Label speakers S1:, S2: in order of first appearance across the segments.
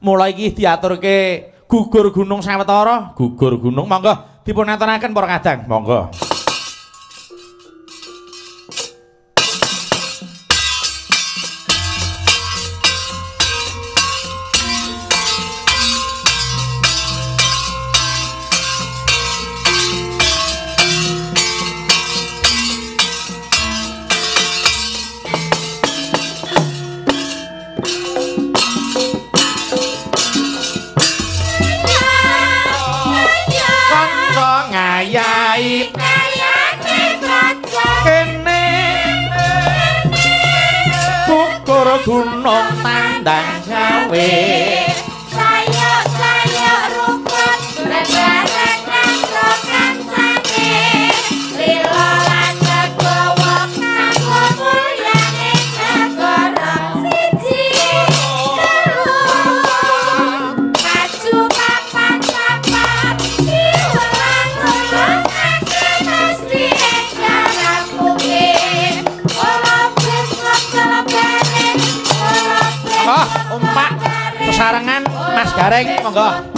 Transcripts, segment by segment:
S1: Mula iki diaturke gugur gunung sawetara, gugur gunung. Monggo dipun aturaken para kadang. Monggo. Gunung tandang gawe
S2: sayok-sayok rukun bebarengan karo kancane lila lan legowo kanggo mulyane negara siji telu maju papat papat diulang-ulangake mesti enggarambuke kula wis kelebare.
S1: Oh, umpak sesarengan Mas Gareng, monggo.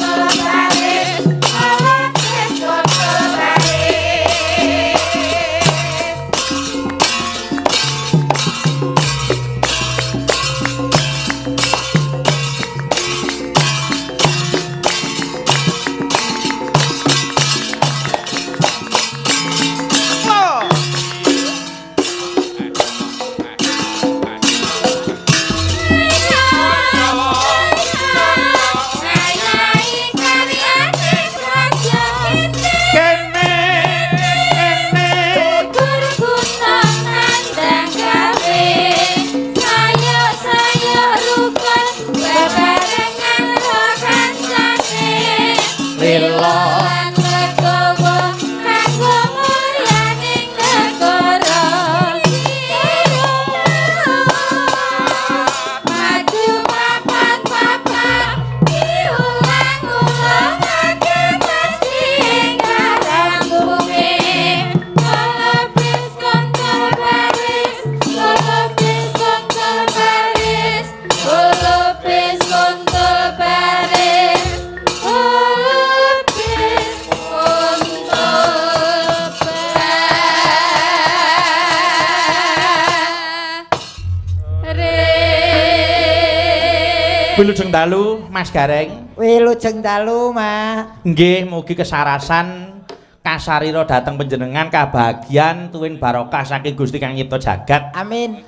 S1: Wilujeng dalu Mas Gareng.
S3: Wilujeng dalu, Mas.
S1: Nggih, mugi kesarasan kasarira dhateng panjenengan kabahagian tuwin barokah saking Gusti Kang Nyipta jagat.
S3: Amin.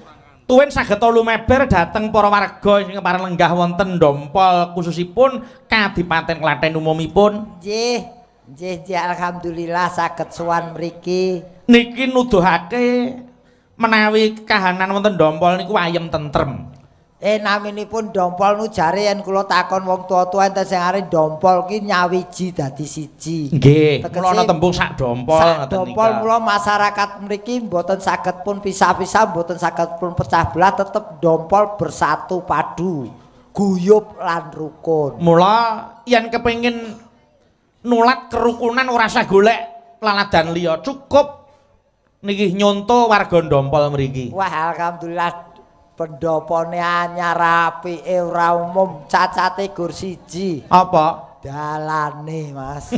S1: Tuwin saged lumeber dhateng para warga sing kepareng lenggah wonten Dompol khususipun Kadipaten Klaten umumipun.
S3: Nggih. Nggih, nggih, alhamdulillah saged sowan mriki.
S1: Niki nuduhake menawi kahanan wonten Dompol niku ayem tentrem.
S3: Naminipun Dompol nu jare yen kula takon wong tua-tua enten sing arep Dompol ki nyawiji dadi siji.
S1: Nggih, mula ana tembung sak dompol
S3: ngoten niku. Dompol mula masyarakat mriki mboten saged pun pisah-pisah, mboten saged pun pecah belah, tetep Dompol bersatu padu, guyub lan rukun.
S1: Mula yen kepengin nulat kerukunan ora usah golek laladan liya, cukup niki nyonto warga Dompol mriki.
S3: Wah, alhamdulillah. Pendopone anyar apike ora umum, cacate gur siji.
S1: Apa?
S3: Dalane, Mas.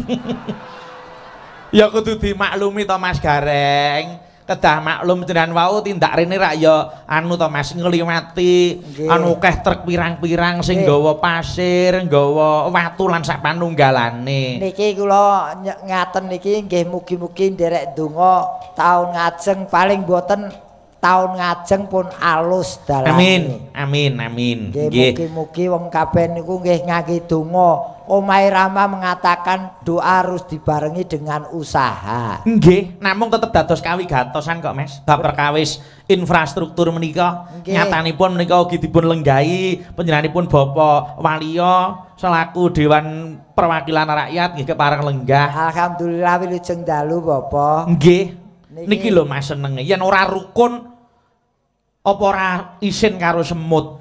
S1: Ya kudu dimaklumi to Mas Gareng. Kedah maklum jenengan wau tindak rene rak ya anu to Mas ngliwati anu akeh truk pirang-pirang sing nggawa pasir, nggawa watu lan sak panunggalane.
S3: Niki kula ngaten niki nggih mugi-mugi nderek donga taun ngajeng paling mboten taun ngajeng pun alus dalane.
S1: Amin, amin, amin.
S3: Nggih, mugi-mugi wong kabeh niku nggih ngangge donga. Omahe Rama mengatakan doa harus dibarengi dengan usaha.
S1: Nggih, namung tetep dados kawigatosan kok, Mas. Bab perkawis infrastruktur menika nyatanipun menika ugi dipun lenggahi panjenenganipun Bapak Waliya selaku Dewan Perwakilan Rakyat nggih kepareng lenggah.
S3: Alhamdulillah wilujeng dalu, Bapak.
S1: Nggih. Niki lho Mas senenge yen ora rukun apa ora isin karo semut.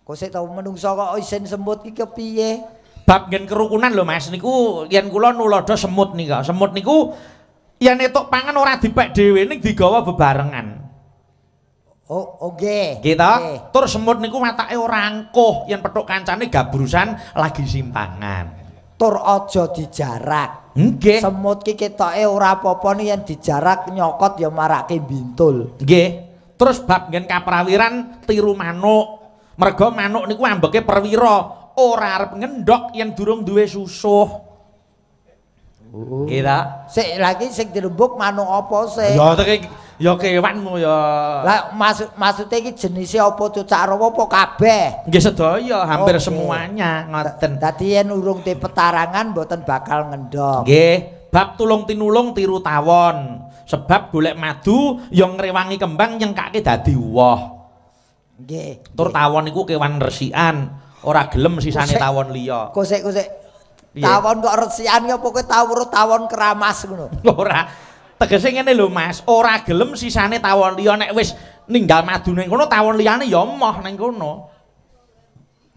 S3: Kok sik tau menungso kok isin semut iki kepiye?
S1: Bab nggen kerukunan lho Mas niku yen kula nulodo semut nika. Semut niku yen etuk pangan ora dipek dhewe ning digawa bebarengan.
S3: Oh, nggih.
S1: Nggih ta? Tur semut niku watake ora angkuh yen petuk kancane gabrusan lagi simpangan.
S3: Tur aja dijarak.
S1: Nggih.
S3: Semut ki ketoke ora apa-apa yen dijarak nyokot ya marake bintul.
S1: Nggih. Terus bab nggen kaprawiran tiru manuk. Merga manuk niku ambeke perwira, ora arep ngendhok yen durung duwe susuh.
S3: Oh.
S1: Nggih ta?
S3: Sik lagi sing dirembuk manuk apa sik?
S1: Ya ya kewanmu ya.
S3: Lah maksude iki jenise apa cucak rawa apa kabeh?
S1: Nggih sedaya, hampir semuanya ngoten.
S3: Dadi yen urung te petarangan mboten bakal ngendhok.
S1: Nggih, bab tulung tinulung tiru tawon. Sebab golek madu ya ngrewangi kembang nyengkake dadi woh.
S3: Nggih.
S1: Tur tawon niku kewan resikan, ora gelem sisane tawon liya.
S3: Kosek-kosek. Tawon kok resikan ya pokoke tau weruh tawon keramas ngono.
S1: Ora. Tegese ngene lho Mas, ora gelem sisane tawon liya nek wis ninggal madu ning kono tawon liyane ya emoh ning kono.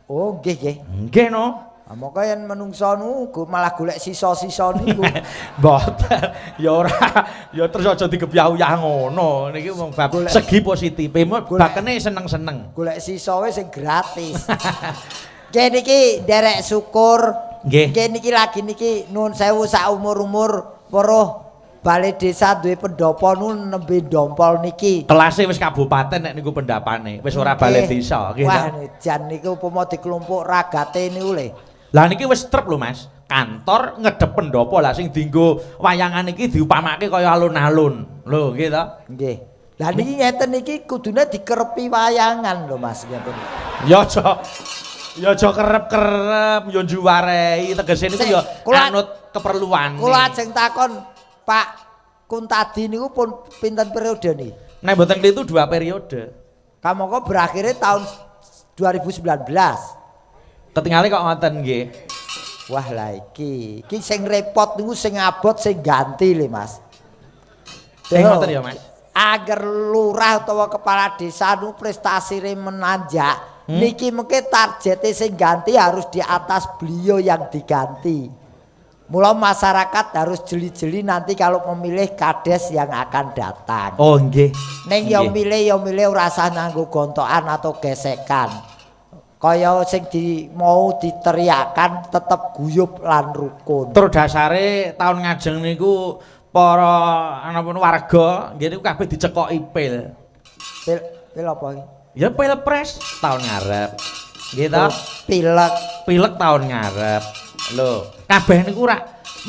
S3: Oh, nggih nggih.
S1: Nggih no.
S3: Ah moko yen menungso nu malah golek sisa-sisa niku.
S1: Mboten. Ya ora, ya terus aja digebyah-uyah ngono. Niki wong bab segi positife, bakene seneng-seneng.
S3: Golek sisa wae sing gratis. Nggih niki nderek syukur.
S1: Nggih.
S3: Nggih niki lagi niki nuwun sewu sak umur-umur weruh Balai Desa duwe pendopo nu nembe ndompol niki.
S1: Kelase wis kabupaten nek niku pendapane, wis ora balai desa. Nggih.
S3: Wah jan niku upama diklumpuk ragate niku le.
S1: Lah niki wis trep lho Mas. Kantor ngedep pendopo lah sing dienggo wayangan iki diupamake kaya alun-alun. Lho nggih ta?
S3: Nggih. Lah niki ngeten niki kudune dikerepi wayangan lho Mas ngeten.
S1: Ya aja ya aja kerep-kerep ya njuwarei tegese niku ya anut keperluan.
S3: Kula ajeng takon Pak Kuntadi niku pun pinten periode niki?
S1: Nek mboten klitu 2 periode.
S3: Kamangka berakhire tahun 2019.
S1: Ketingale kok ngoten nggih.
S3: Wah lah iki, iki sing repot niku sing abot sing ganti le Mas.
S1: Sing ngoten ya Mas.
S3: Agar lurah utawa kepala desa nu prestasine menanjak, niki mengke targete sing ganti harus di atas beliau yang diganti. Mula masyarakat harus jeli-jeli nanti kalau memilih kades yang akan datang.
S1: Oh nggih.
S3: Ning ya milih ora usah nganggo gontokan atau gesekan. Kaya sing di mau diteriakan tetep guyub lan rukun.
S1: Tur dasare taun ngajeng niku para anapun warga nggih niku kabeh dicekoki pil.
S3: Pil pil apa iki?
S1: Ya pilpres taun ngarep. Nggih ta?
S3: Pilek.
S1: Pilek taun ngarep. Lho, kabeh niku ora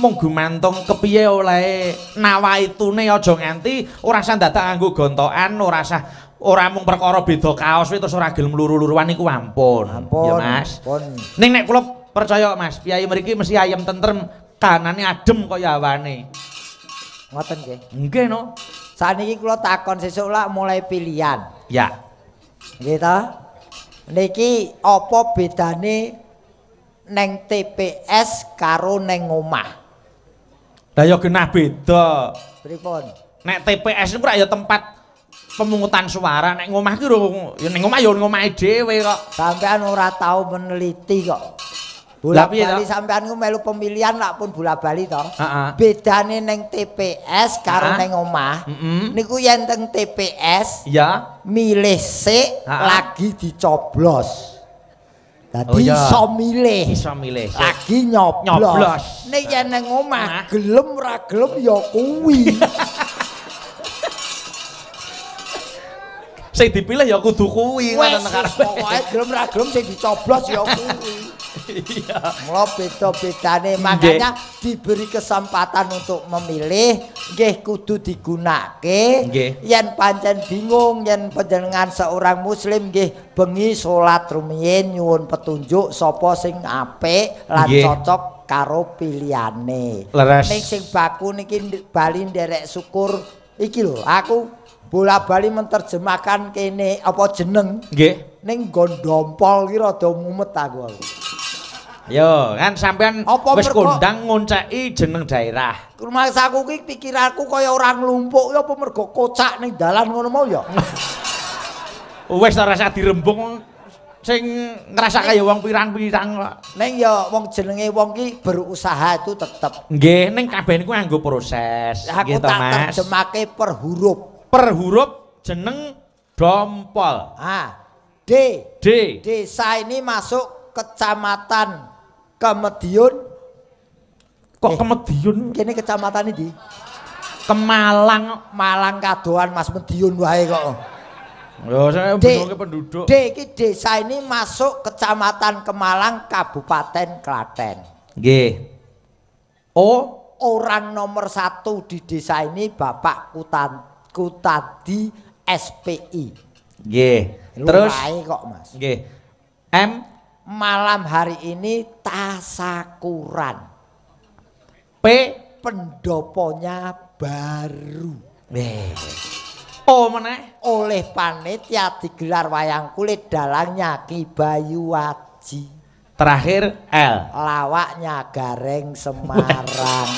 S1: mung gumantung kepiye olehe nawaitune aja nganti ora usah dadak nganggo gontokan, ora usah ora mung perkara beda kaos terus ora gelem luru-luruan niku ampun.
S3: Ampun.
S1: Ya Mas.
S3: Ampun.
S1: Ning nek kula percaya Mas, piyai mriki mesti ayem tentrem, kanane adem kaya awane.
S3: Ngoten nggih.
S1: Nggih no.
S3: Saniki kula takon sesuk lak mulai pilihan.
S1: Ya.
S3: Nggih ta? Niki apa bedane neng TPS karo neng omah?
S1: Lah ya genah beda.
S3: Pripun?
S1: Nek TPS niku rak ya tempat pemungutan suara, nek ngomah ki ya ning omah ya ngomahe dhewe kok.
S3: Sampean ora tau meneliti kok. Bola-bali sampean ku melu pemilihan lak pun bola-bali to.
S1: Heeh.
S3: Bedane neng TPS karo neng omah. Niku yen teng TPS
S1: ya
S3: milih sik lagi dicoblos. Dadi iso milih.
S1: Iso milih.
S3: Lagi nyoblos. Nek yen nang omah gelem ora gelem ya kuwi.
S1: Sing dipilih ya kudu kuwi ngoten karepe.
S3: Pokoke gelem ora gelem sing dicoblos ya kuwi.
S1: Iya.
S3: Mula beda-bedane, makanya diberi kesempatan untuk memilih nggih kudu digunakake. Yen pancen bingung, yen panjenengan seorang muslim nggih bengi salat rumiyin nyuwun petunjuk sapa sing apik lan cocok karo pilihane. Ning sing baku niki bali nderek syukur iki lho, aku bola-bali menerjemahkan kene apa jeneng
S1: nggih
S3: ning nggon dompol ki rada mumet aku.
S1: Yo, kan sampean wis kondang ngonceki jeneng daerah.
S3: Rumangsaku ki pikiranku kaya ora nglumpuk ya apa mergo kocak ning dalan ngono mau ya.
S1: Wis ora usah dirembung sing ngrasake ya wong pirang-pirang kok.
S3: Ning ya wong jenenge wong ki berusaha itu tetep.
S1: Nggih, ning kabeh niku nganggo proses.
S3: Aku tak terjemake per huruf.
S1: Per huruf jeneng Dompol.
S3: Ah, D.
S1: D.
S3: Desa ini masuk Kecamatan Kemedion.
S1: Kok Kemedion?
S3: Kene kecamatan iki.
S1: Kemalang.
S3: Malang kadoan Mas, Medion wae kok.
S1: Lho, saya bendunge penduduk.
S3: D iki desa ini masuk Kecamatan Kemalang, Kabupaten Klaten.
S1: Nggih. O.
S3: Orang nomor 1 di desa ini Bapak Kutadi SPI.
S1: Nggih. Terus
S3: wae kok Mas.
S1: Nggih. M.
S3: Malam hari ini tasakuran.
S1: P.
S3: Pendoponya baru.
S1: Nggih. O meneh.
S3: Oleh panitia digelar wayang kulit, dalangnya Ki Bayu Aji.
S1: Terakhir L.
S3: Lawaknya Gareng Semarang.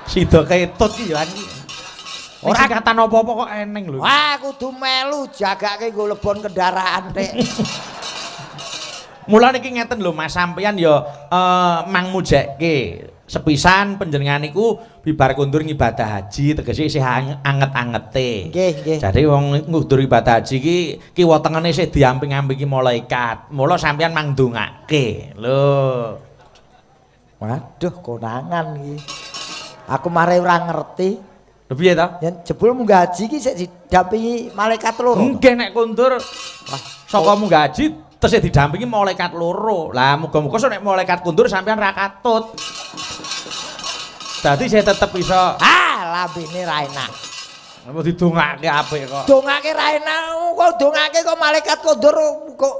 S1: Sida ketut iki ya. Ora singkatan apa-apa kok eneng lho.
S3: Wah, kudu melu jagake nggo lebon kendaraan tek.
S1: Mula niki ngeten lho Mas, sampeyan ya mang mujekke. Sepisan panjenengan niku bibar kundur ngibadah haji, tegese isih anget-angete.
S3: Nggih, nggih.
S1: Jadi wong ngundur ibadah haji iki kiwa tengene isih diamping-ampingi malaikat. Mula sampeyan mang ndongake. Lho.
S3: Waduh, konangan iki. Aku mare ora ngerti.
S1: Lho piye ta?
S3: Yen jebul munggah haji iki sik didampingi malaikat loro.
S1: Nggih, nek kundur saka munggah haji tesih didampingi malaikat loro. Lah muga-muga sok nek malaikat kundur sampeyan ra katut. Dadi saya tetep iso.
S3: Ah, lambene ra enak.
S1: Apa didongake apik kok.
S3: Dongake ra enak, kok dongake kok malaikat kundur kok.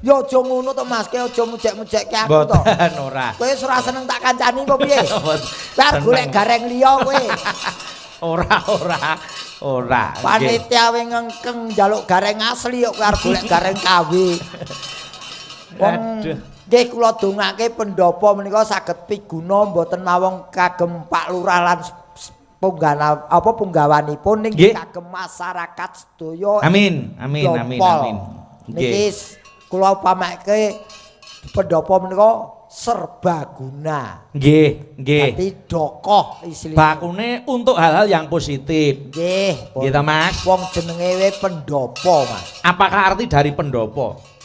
S3: Ya aja ngono to Mas, ki aja mujek-mujekke aku to.
S1: Mboten ora.
S3: Kowe wis ora seneng tak kancani apa piye? Kowe arep golek gareng liya kowe.
S1: Ora, ora, ora.
S3: Panitia we ngengkeng njaluk gareng asli kok kowe arep golek gareng KW. Wong nggih kula dongake pendopo menika saged piguna mboten mawon kagem Pak Lurah lan punggana apa punggawanipun ning kagem masyarakat sedaya.
S1: Amin, amin, amin, amin.
S3: Niki kula upamake pendopo menika serbaguna.
S1: Nggih, nggih.
S3: Dadi dokoh isline.
S1: Bakune untuk hal-hal yang positif.
S3: Nggih.
S1: Nggih ta Mas?
S3: Wong jenenge we pendopo, Mas.
S1: Apakah arti dari pendopo?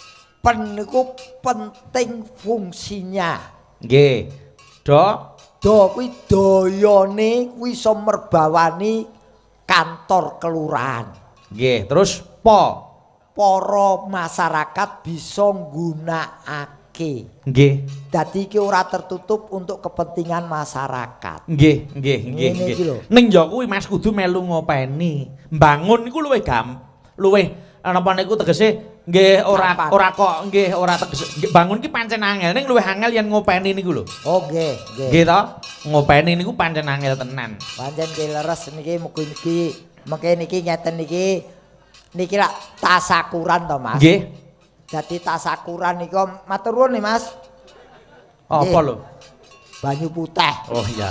S3: Pen niku penting fungsinya.
S1: Nggih. Do
S3: do kuwi dayane kuwi iso merbawani kantor kelurahan.
S1: Nggih, terus po
S3: para masyarakat bisa nggunakake.
S1: Nggih.
S3: Dadi iki ora tertutup untuk kepentingan masyarakat.
S1: Nggih, nggih, nggih, nggih. Ning ya kuwi Mas kudu melu ngopeni. Mbangun niku luwih luwih napa niku tegese nggih ora ora kok nggih ora tegese bangun ki pancen angel ning luwih angel yen ngopeni niku lho.
S3: Oh nggih, nggih.
S1: Nggih to? Ngopeni niku pancen angel tenan.
S3: Pancen ki leres niki mugi-mugi mengke niki ngeten niki niki lak tasakuran to Mas.
S1: Nggih.
S3: Dadi tasakuran niku matur nuwun nih Mas.
S1: Apa lho?
S3: Banyu putih.
S1: Oh iya.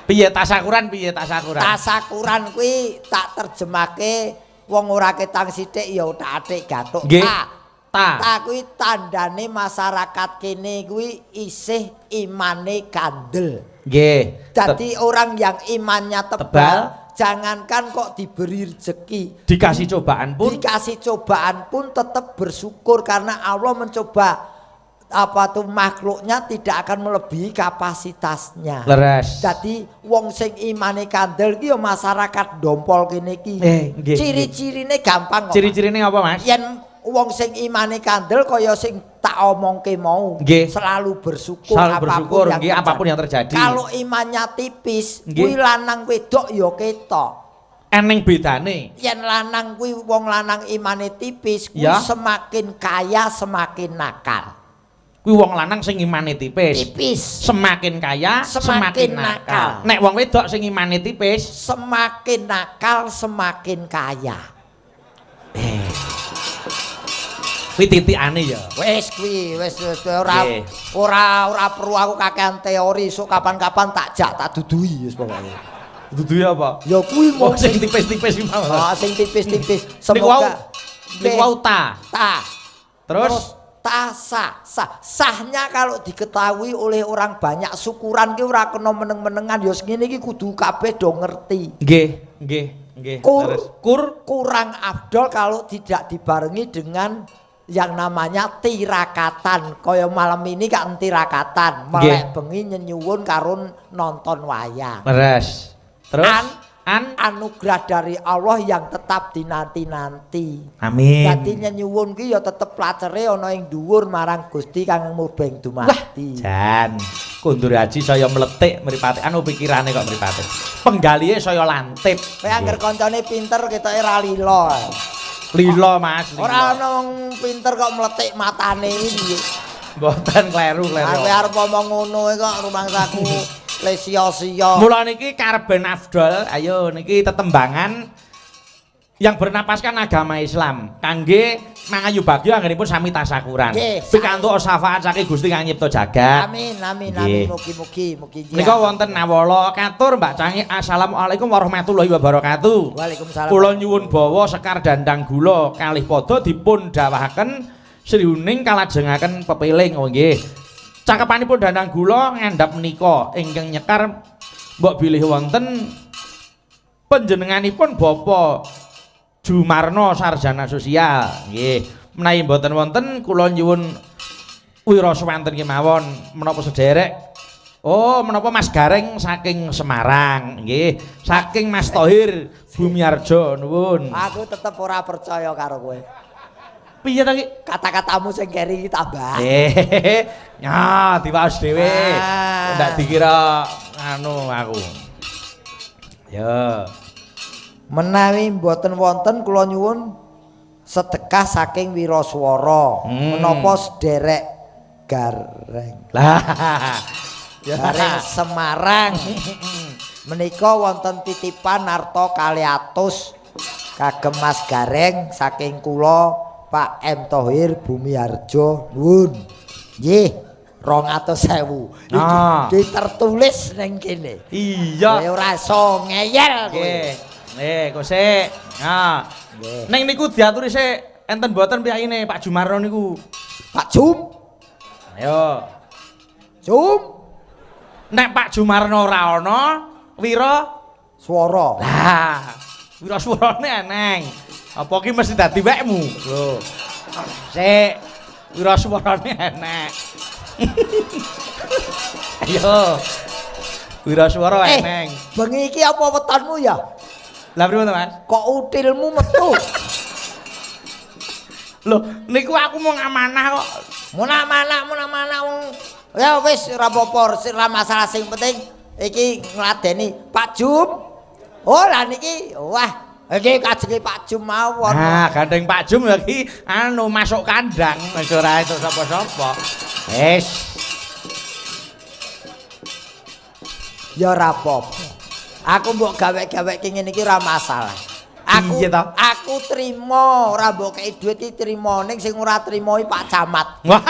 S1: Piye tasakuran, piye tasakuran?
S3: Tasakuran kuwi tak terjemahke wong ora ketang sithik ya othak-athik gathuk.
S1: Ta. Ta.
S3: Ta kuwi tandane masyarakat kene kuwi isih imane kandel.
S1: Nggih.
S3: Dadi orang yang imannya tebal, jangankan kok diberi rezeki,
S1: dikasih cobaan pun,
S3: dikasih cobaan pun tetap bersyukur karena Allah mencoba apa tuh makhluknya tidak akan melebihi kapasitasnya.
S1: Leres.
S3: Jadi wong sing imane kandel ki ya masyarakat dompol kene iki. Ciri-cirine gampang kok.
S1: Ciri-cirine apa, Mas?
S3: Yen wong sing imane kandel kaya sing tak omongke mau, selalu bersyukur,
S1: selalu bersyukur apapun, yang, apapun yang terjadi.
S3: Kalau imannya tipis, kuwi lanang wedok ya ketok.
S1: Eneng bedane.
S3: Yen lanang kuwi wong lanang imane tipis, kuwi
S1: ya,
S3: semakin kaya semakin nakal.
S1: Kuwi wong lanang sing imane tipis.
S3: Tipis.
S1: Semakin kaya semakin nakal. Nek wong wedok sing imane tipis,
S3: semakin nakal semakin kaya.
S1: Kuwi titikane ya.
S3: Wis kuwi wis ora ora ora perlu aku kakean teori, sok kapan-kapan tak jak tak duduhi wis pokoke.
S1: Duduhi apa?
S3: Ya kuwi
S1: mung sing tipis-tipis iki mau.
S3: Ah sing tipis-tipis. Semoga
S1: niku wau ta.
S3: Ta.
S1: Terus
S3: ta sah, sah. Sahnya kalau diketahui oleh orang banyak, syukuran ki ora kena meneng-menengan ya ngene iki kudu kabeh do ngerti.
S1: Nggih, nggih. Nggih.
S3: Kur kurang afdol kalau tidak dibarengi dengan yang namanya tirakatan. Kaya malam ini kan tirakatan, melek bengi nyenyuwun karo nonton wayang.
S1: Leres. Terus an
S3: anugerah dari Allah yang tetap dinanti-nanti.
S1: Amin.
S3: Dadi nyenyuwun ki ya tetep placere ana ing dhuwur marang Gusti kang murbeng dumadi.
S1: Jan, kondur haji saya meletik mripate. Anu pikirane kok mripate. Penggalihe saya lantip.
S3: Kowe angger kancane pinter ketoke ra lila.
S1: Lila Mas, lila.
S3: Ora ana wong pinter kok meletik matane iki.
S1: Mboten kleru-kleru.
S3: Aku arep omong ngono kok rumangsaku le sia-sia.
S1: Mula niki Karben Afdol, ayo niki tetembangan yang bernapaskan agama Islam kangge mangayu bagya anggenipun sami tasakuran. Pikantuk syafaat saking Gusti kang nyipta jagat.
S3: Amin amin amin, mugi-mugi mugi.
S1: Nika wonten nawala katur Mbak Cangi, assalamualaikum warahmatullahi wabarakatuh.
S3: Waalaikumsalam.
S1: Kula nyuwun bawa sekar dandang gula kalih padha dipun dawahaken Sri Huning kalajengaken pepiling. Oh nggih. Cakepanipun dandang gula ngandhap menika ingkang nyekar mbok bilih wonten panjenenganipun Bapak Jumarno sarjana sosial. Nggih, menawi mboten wonten kula nyuwun wira swanten kemawon menapa sederek. Oh, menapa Mas Gareng saking Semarang. Nggih, saking Mas Tohir Bumiarjo nuwun.
S3: Aku tetep ora percaya karo kowe.
S1: Piye ta ki?
S3: Kata-katamu sing keri iki tambah.
S1: Ya, diwaos dhewe. Ndak dikira anu aku. Ya.
S3: Menawi mboten wonten kula nyuwun sedekah saking Wiraswara. Menapa sederek Gareng.
S1: Lah.
S3: Gareng Semarang. Menika wonten titipan arta 200 kagem Mas Gareng saking kula Pak M Tohir Bumiarjo. Nuwun. Nggih, 200.000. Iki tertulis ning kene.
S1: Iya.
S3: Kowe ora iso ngeyel kowe.
S1: Nggih, kok sik. Ha. Ning niku diaturi sik enten mboten piyayine Pak Jumarno niku.
S3: Pak Jum.
S1: Ayo.
S3: Jum.
S1: Nek Pak Jumarno ora ana, Wira
S3: Swara.
S1: Lah, Wira Swarane eneng. Apa ki mesti dadi wekmu? Lho. Sik, Wira Swarane enek. Ayo. Wira Swara eneng.
S3: Bengi iki apa wetonmu ya?
S1: Lah pripun to, Mas?
S3: Kok utilmu metu?
S1: Lho, niku aku mau ngamanah kok.
S3: Mau amanah wong. Ya wis ora apa-apa, ora masalah, sing penting iki ngladeni Pak Jum. Oh, lah niki wah, iki kajenge Pak Jum mawon.
S1: Nah, gandeng Pak Jum lagi anu masuk kandang, wis ora entuk sapa-sapa. Wis.
S3: Ya ora apa-apa. Aku mbok gawe-gaweke ngene iki ora masalah. Aku trimo, ora mbok kei dhuwit iki trimo, ning sing ora trimo iki Pak Camat.
S1: Wah.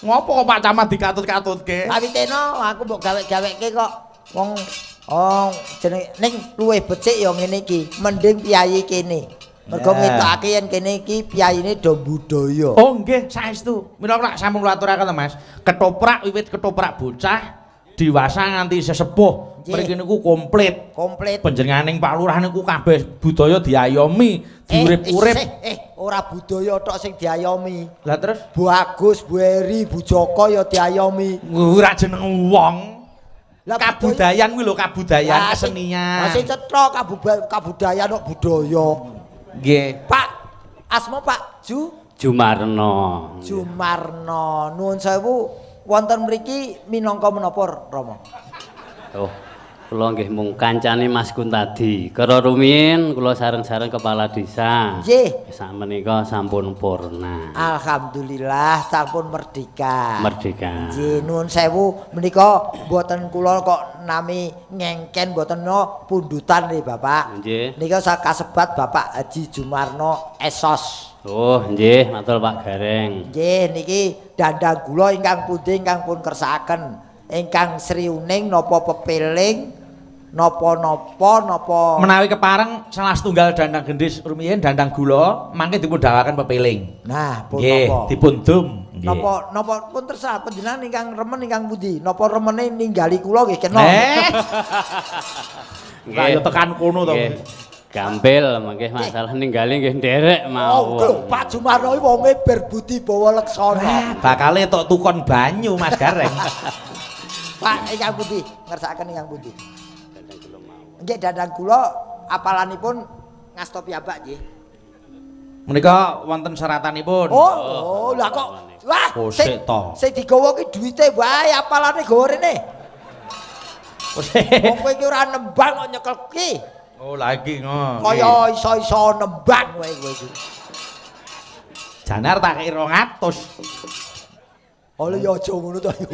S1: Ngopo kok Pak Camat dikatut-katutke?
S3: Kawiteno aku mbok gawe-gaweke kok wong oh jenenge ning luwih becik ya ngene iki, mending piyayi kene. Mergo ngetokake yen kene iki piyayine do budaya.
S1: Oh nggih, saestu. Mila lak sampun kula aturaken to, Mas. Ketoprak wiwit ketoprak bocah dewasa nganti sesepuh. Mriki niku komplit.
S3: Komplit.
S1: Panjenenganing Pak Lurah niku kabeh budaya diayomi, diurip-urip.
S3: Ora budaya tok sing diayomi.
S1: Lah terus
S3: Bu Agus, Bu Eri, Bu Joko ya diayomi.
S1: Ora jeneng wong. Lah kabudayan kuwi lho, kabudayan kesenian.
S3: Lah sing cetha kabudayan kok budaya.
S1: Nggih.
S3: Pak, asma Pak
S4: Jumarno.
S3: Jumarno. Nuwun sewu wonten mriki minangka menapa, Rama?
S4: Oh, kula nggih mung kancane Mas Kuntadi. Kara rumiyin kula sareng-sareng kepala desa.
S3: Nggih.
S4: Sakmenika sampun purna.
S3: Alhamdulillah sampun merdeka.
S4: Merdeka.
S3: Nggih, nuwun sewu menika mboten kula kok nami ngengken mboten no pundutan nggih Bapak.
S4: Nggih.
S3: Nika kasebat Bapak Haji Jumarno Esos.
S4: Oh, nggih, matur Pak Gareng.
S3: Nggih, niki dandang gula ingkang pundi ingkang pun kersakaken. Ingkang Sri Uning napa pepiling napa-napa napa
S1: menawi kepareng salah setunggal dandang gendhis rumiyin dandang gula mangke dipun dawaken pepiling.
S3: Nah, pun
S1: nggih,
S3: napa?
S1: Dipun dum.
S3: Napa napa pun terserah panjenengan ingkang remen ingkang pundi? Napa remene ninggali kula nggih kena.
S1: Lah ya tekan kono to.
S4: Gampil mangke masalah ninggali nggih nderek
S3: Oh, lho,
S4: mawon.
S3: Pak Jumarno iki wonge berbudi bawa leksana.
S1: Bakale tok tukon banyu Mas Gareng.
S3: Pak ingkang pundi? Ngersakaken ingkang pundi? Nggih dandang kula apalanipun ngasta piyambak nggih.
S1: Menika wonten seratanipun.
S3: Oh, oh, lah kok wah sing sing digawa ki duwite wae apalane gawa rene. Wong kowe iki ora nembang kok nyekel ki.
S1: Oh, lagi ngono.
S3: Kaya iso-iso nembang kowe kowe iki.
S1: Janar tak kei 200.
S3: Oh lho ya aja ngono to yo.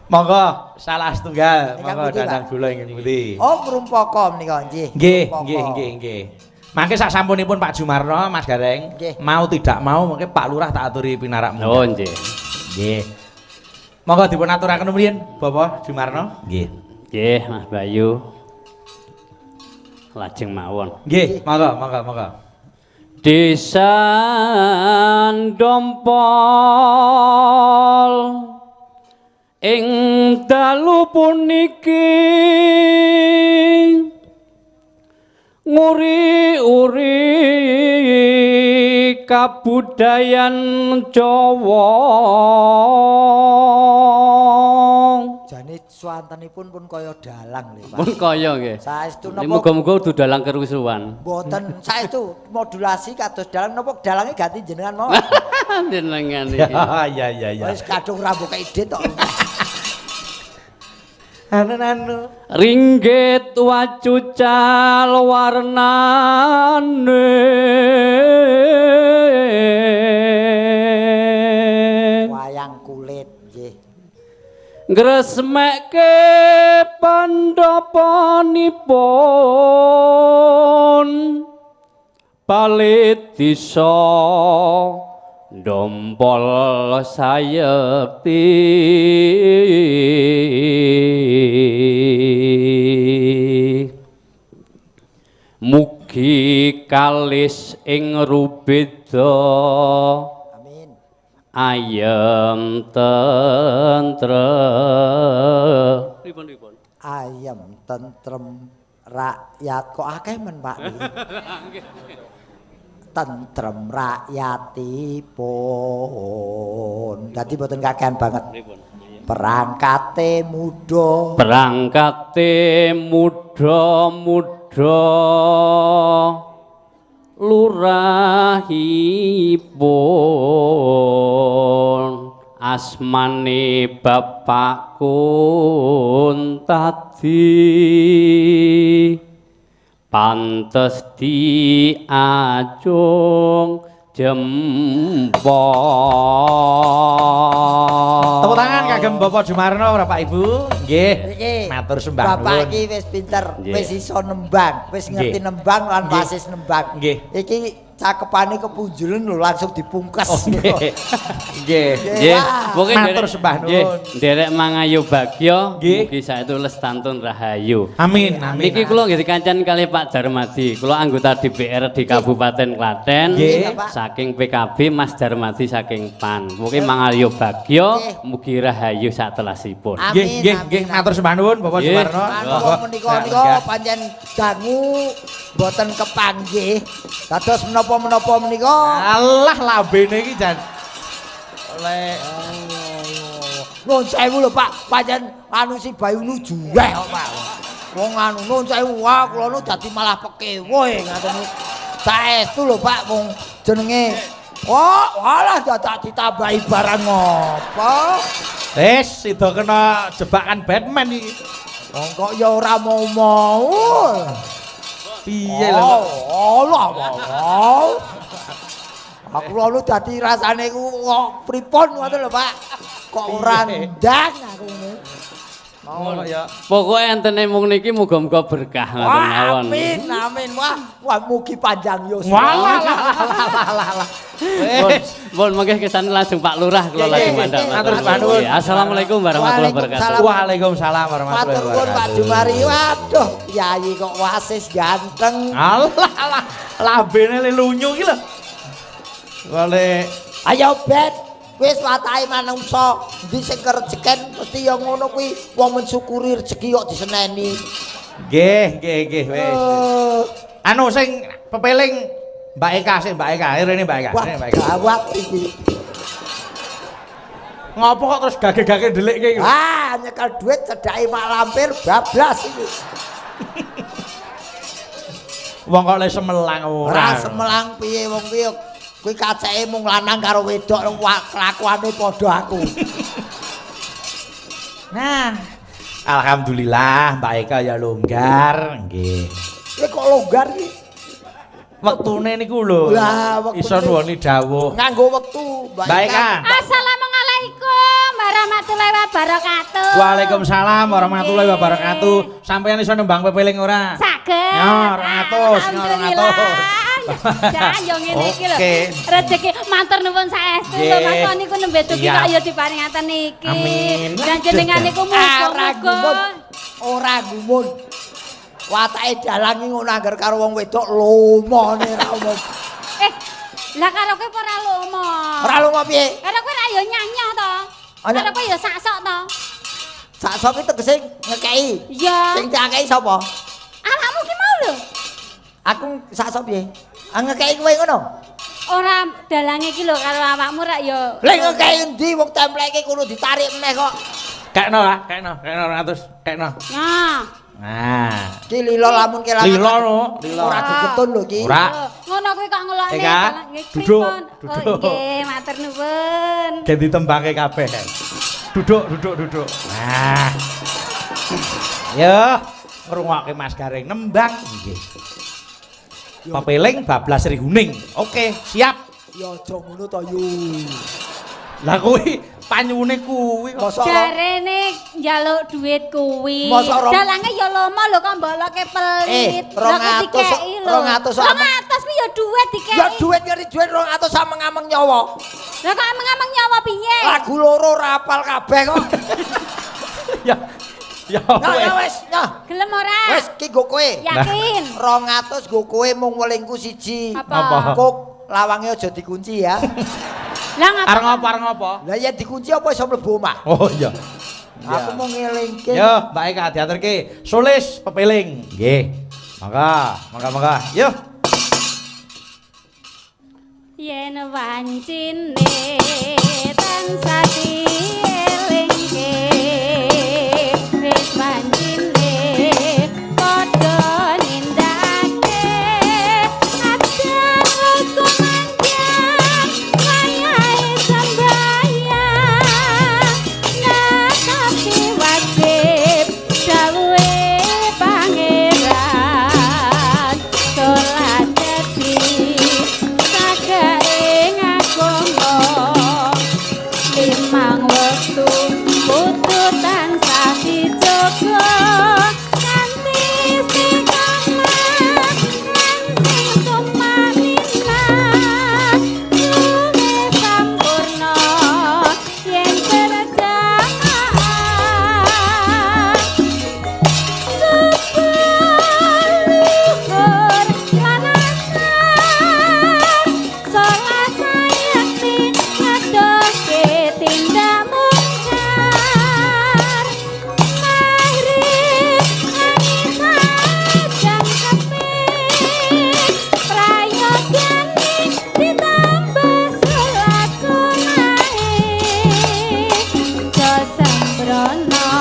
S1: Monggo salah setunggal, monggo dandang gula ingkang pundi.
S3: Oh, ngrumpaka menika nggih.
S1: Nggih, nggih, nggih, nggih. Mangke sak sampunipun Pak Jumarno, Mas Gareng, mau tidak mau mangke Pak Lurah tak aturi pinarak munggah.
S4: Oh, nggih.
S1: Nggih. Monggo dipun aturaken rumiyin Bapak Jumarno. Nggih.
S4: Nggih, Mas Bayu. Lajeng mawon.
S1: Nggih, monggo, monggo, monggo.
S4: Desa Dompol ing dalu puniki nguri-uri kabudayan Jawa.
S3: Jane swantenipun pun kaya dalang lho Pak.
S4: Pun kaya nggih.
S3: Saestu napa?
S4: Muga-muga kudu dalang kerusuhan.
S3: Mboten, saestu modulasi kados dalang napa dalange ganti jenengan mawon.
S4: Jenengan iki.
S1: Iya iya iya.
S3: Wis kadung rambut ide tok.
S1: Anu-anu.
S4: Ringgit wacucal warnane.
S3: Wayang kulit nggih.
S4: Ngresmekke pandapanipun Bale desa Dompol sayekti. Mugi kalis ing rubeda.
S3: Amin.
S4: Ayem tentrem. Pripun-pripun?
S3: Ayem tentrem rakyat kok akeh men Pak. Tentrem rakyatipun. Dadi mboten kakean banget. Perangkate muda.
S4: Perangkate muda-muda lurahipun asmane Bapak Kuntadi pantes diacung jempol.
S1: Tepuk tangan kagem Bapak Jumarno, Bapak Ibu. Nggih. Matur sembah nuwun.
S3: Bapak iki wis pinter, wis iso nembang, wis ngerti nembang lan wasis nembang.
S1: Nggih.
S3: Iki cakepane kepunjulen lho langsung dipungkes.
S1: Oh, nggih. Nggih.
S4: Nggih.
S1: Matur sembah nuwun.
S4: Nderek mangayu bagya, mugi saestu lestantun rahayu.
S1: Amin, amin.
S4: Niki kula nggih dikancan kalih Pak Darmadi. Kula anggota DPR di Kabupaten Klaten saking PKB, Mas Darmadi saking PAN. Mugi mangayu bagya, mugi rahayu satelasipun.
S1: Nggih, nggih, nggih, matur sembah nuwun Bapak Sumarno.
S3: Menika nika pancen dangu mboten kepanggih. Dados menapa-menapa menika
S1: alah lambene iki jan oleh
S3: nuwun sewu lho Pak, pancen anu si Bayu nu juweh kok Pak. Wong anu nuwun sewu wah kula nu dadi malah pekewoh ngaten niku. Saestu lho Pak wong jenenge kok walah dadak ditambahi barang apa.
S1: Wis sida kena jebakan Batman iki.
S3: Wong kok ya ora mau-mau.
S1: Piye lho?
S3: Allah Allah. Aku lho dadi rasane ku kok pripun ngoten lho Pak. Kok ora ndang aku ngene.
S4: Mau ya. Pokoke entene mung niki muga-muga berkah ngoten mawon.
S3: Amin amin. Wah, wah mugi panjang yuswa.
S1: Walah lah lah lah.
S4: Pun mangke kesane langsung Pak Lurah kula lajeng mandhap.
S1: Matur nuwun.
S4: Assalamualaikum warahmatullahi wabarakatuh.
S1: Waalaikumsalam warahmatullahi
S3: wabarakatuh. Matur nuwun Pak Jumari. Waduh, kiai kok wasis ganteng.
S1: Alah alah, lambene le lunyu iki lho. Wale
S3: ayo ben wis watake manungsa, endi sing kerejeken mesti ya ngono kuwi, wong mensyukuri rezeki kok diseneni.
S1: Nggih, nggih, nggih wis. Anu sing pepeling Mbak Eka sing Mbak Eka, rene Mbak Eka, rene Mbak Eka.
S3: Gawat iki.
S1: Ngopo kok terus gage-gage ndelikke iki?
S3: Ah, nyekel duit cedhake Mak Lampir bablas iki.
S1: Wong kok le semelang ora.
S3: Ora semelang piye wong kuwi kuwi kaceke mung lanang karo wedok kelakuane padha aku.
S1: Nah, alhamdulillah Mbak Eka ya longgar nggih.
S3: Kowe kok longgar iki?
S1: Wektune niku lho.
S3: Lah, wektune
S1: iso nuwuni dawuh.
S3: Nganggo wektu
S1: Mbak Eka.
S2: Assalamualaikum warahmatullahi wabarakatuh.
S1: Waalaikumsalam warahmatullahi wabarakatuh. Sampeyan iso nembang pepeling ora?
S2: Saged.
S1: Yo 200, yo 200.
S2: Jan yo ngene iki lho.
S1: Oke.
S2: Rezeki matur nuwun saestu lho Mas niku nembe dugi kok ya diparingaken iki.
S1: Amin.
S2: Dan jenengan niku muga-muga
S3: ora gumun. Watake dalang iki ngono angger karo wong wedok lomone ra umum.
S2: Lah karo kowe ora lomo.
S3: Ora lomo piye?
S2: Karo kowe ra yo nyanyo to. Karo kowe yo sak-sok to.
S3: Sak-sok ki tegese ngekeki.
S2: Iya.
S3: Sing diakeki sapa?
S2: Awakmu ki mau lho.
S3: Aku sak-sok piye? Ngekeki kowe ngono?
S2: Ora dalange iki lho karo awakmu rak yo.
S3: Lah ngekeki endi wong templeke kono ditarik meneh kok.
S1: Kekno lah, kekno, kekno 200, kekno.
S2: Nah.
S1: Nah,
S3: iki lilo lamun kelangan.
S1: Lilo no, lilo.
S3: Ora gegetun lho iki.
S1: Ora.
S2: Ngono kuwi kok ngelokne.
S1: Duduk, duduk.
S2: Nggih, matur nuwun.
S1: Gen ditembangke kabeh. Duduk, duduk, duduk. Nah. Yo, ngrungokke Mas Gareng nembang nggih. Pepeling bablas Sri Huning. Oke, siap.
S3: Ya aja ngono to yu.
S1: Lah kuwi panyuwune kuwi kok.
S2: Jarene njaluk duit kuwi. Dalange ya lomo lho kok mboloke pelit.
S3: 200 200
S2: 200 kuwi ya duit dikeki.
S3: Ya duit ngeri duit 200 ameng-ameng nyawa.
S2: Lah kok ameng-ameng nyawa piye?
S3: Lagu loro ora apal kabeh kok.
S1: Ya. Ya
S3: wis, nah.
S2: Gelem ora?
S3: Wis ki nggo kowe.
S2: Yakin.
S3: 200 nggo kowe mung welingku siji.
S2: Apa?
S3: Kok lawange aja dikunci ya.
S2: Lah ngapa?
S1: Arep ngopo arep ngopo?
S3: Lah yen dikunci apa iso mlebu omah?
S1: Oh iya.
S3: Aku mau ngelingke.
S1: Yo, Mbak Eka diaturke. Sulis pepeling. Nggih. Mangga, mangga mangga. Yo.
S2: Yen wancine tansah dielingke wis wancine padha nindakake adat hukuman wayahe sembahyang netapi wajib dawuhe pangeran salat dadi sagaring agama limang wektu kudu tansah dijaga kanthi istiqomah lan sing tumaninah luwih sampurna yen berjamaah subuh luhur lan asar salat sayekti ngedohke tindak mungkar maghrib lan isya jam keping prayogane ditambah salat sunahe aja sembrono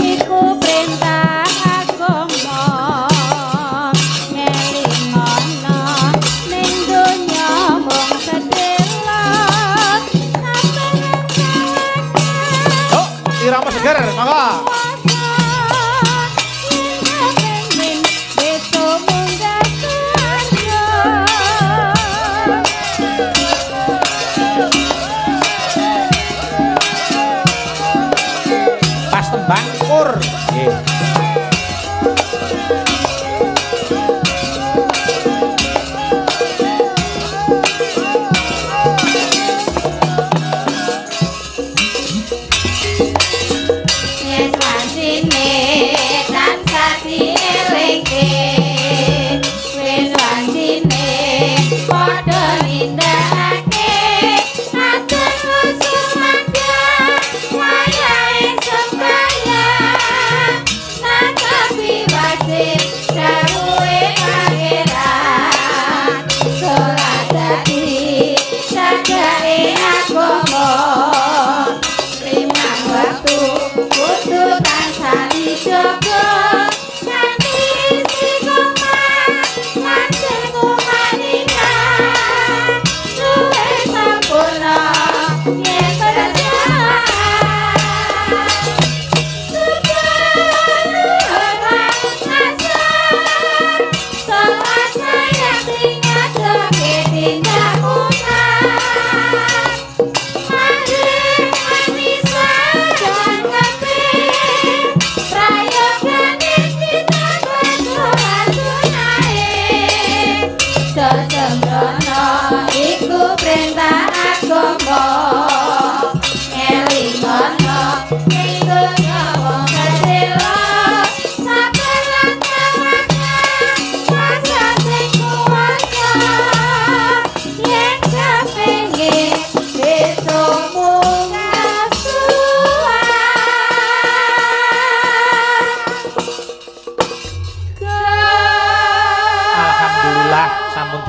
S2: iku perintah agama ngelingono ning donya mung sedelo saben
S1: Oh, irama seger, mangga.
S2: yen besok munggah swarga.
S1: Pas tembang kur. Nggih.
S2: Yes,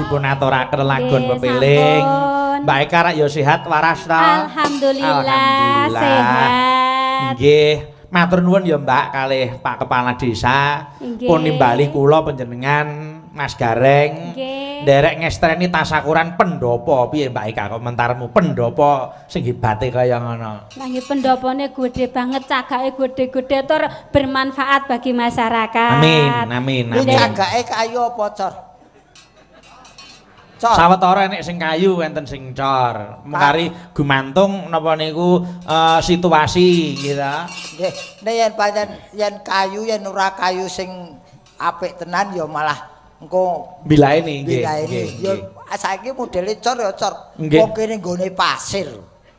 S1: Dipun aturaken lagon pepiling. Mbak Eka rak ya sehat waras ta?
S2: Alhamdulillah, sehat.
S1: Nggih. Matur nuwun ya Mbak kalih Pak Kepala Desa pun nimbali kula panjenengan Mas Gareng nderek ngestreni tasakuran pendopo. Piye Mbak Eka komentarmu pendopo sing hebate kaya ngono?
S2: Lah nggih pendopone gedhe banget, cagake gedhe-gedhe tur bermanfaat bagi masyarakat.
S1: Amin amin amin.
S3: Cagake kayu apa cor? Cor.
S1: Sawetara enek sing kayu enten sing cor. Mengkari gumantung napa niku situasi gitu.
S3: Nggih, nek yen pancen yen kayu yen ora kayu sing apik tenan ya malah engko
S1: bilaeni nggih.
S3: Ya saiki modele cor ya cor. Wong kene nggone pasir.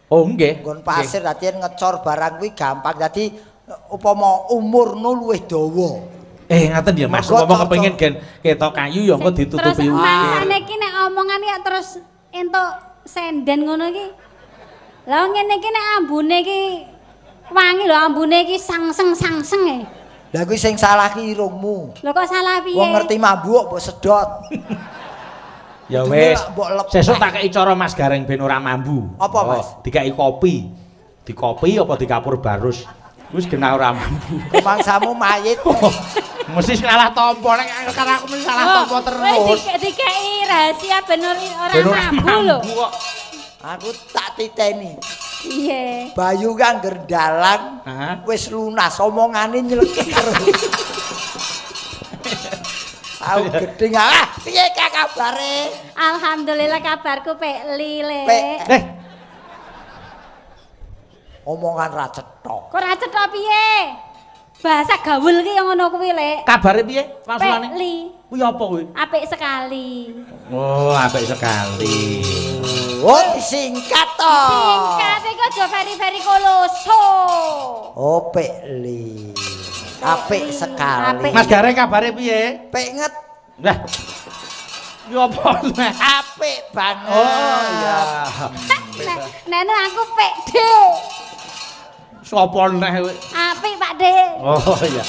S1: Oh nggih.
S3: Nggon pasir dadi yen ngecor barang kuwi gampang. Dadi upama umurno luwih dawa.
S1: Ngaten ya Mas, umpama kepengin gen ketok kayu ya engko ditutupi
S2: ukir. Terus mangsane iki nek omongan ya terus entuk senden ngono iki. Lah ngene iki nek ambune iki wangi lho, ambune iki sangseng-sangseng e.
S3: Lah kuwi sing salah ki irungmu.
S2: Lho kok salah piye?
S3: Wong ngerti mambu kok mbok sedot.
S1: Ya wis, sesuk tak kei cara Mas Gareng ben ora mambu.
S3: Apa Mas?
S1: Dikei kopi. Dikopi apa dikapur barus. Wis genah ora mambu.
S3: Mangsamu mayit.
S1: Mesti salah tompo nek karena aku mesti salah tompo terus.
S2: Wis dikei rahasia ben ora mambu lho.
S3: Aku tak titeni.
S2: Piye?
S3: Bayu kan ngger dalang wis lunas omongane nyelekit terus. Aku gedeng ah, piye Kak kabare?
S2: Alhamdulillah kabarku pek li le.
S3: Omongan ra cetha.
S2: Kok ra cetha piye? Bahasa gaul ki yang ngono kuwi, Lek.
S1: Kabare piye maksudane?
S2: Pek li.
S1: Kuwi apa kuwi?
S2: Apik sekali.
S1: Oh, apik sekali.
S3: Oh, disingkat to.
S2: Disingkat iku aja veri-veri koloso.
S3: Oh, pek li. Apik sekali.
S1: Mas Gareng kabare piye?
S3: Penget.
S1: Lah. Ya apa nek?
S3: Apik banget.
S1: Oh iya.
S2: Nek aku pek D.
S1: Sopo neh kowe?
S2: Apik Pak De.
S1: Oh iya.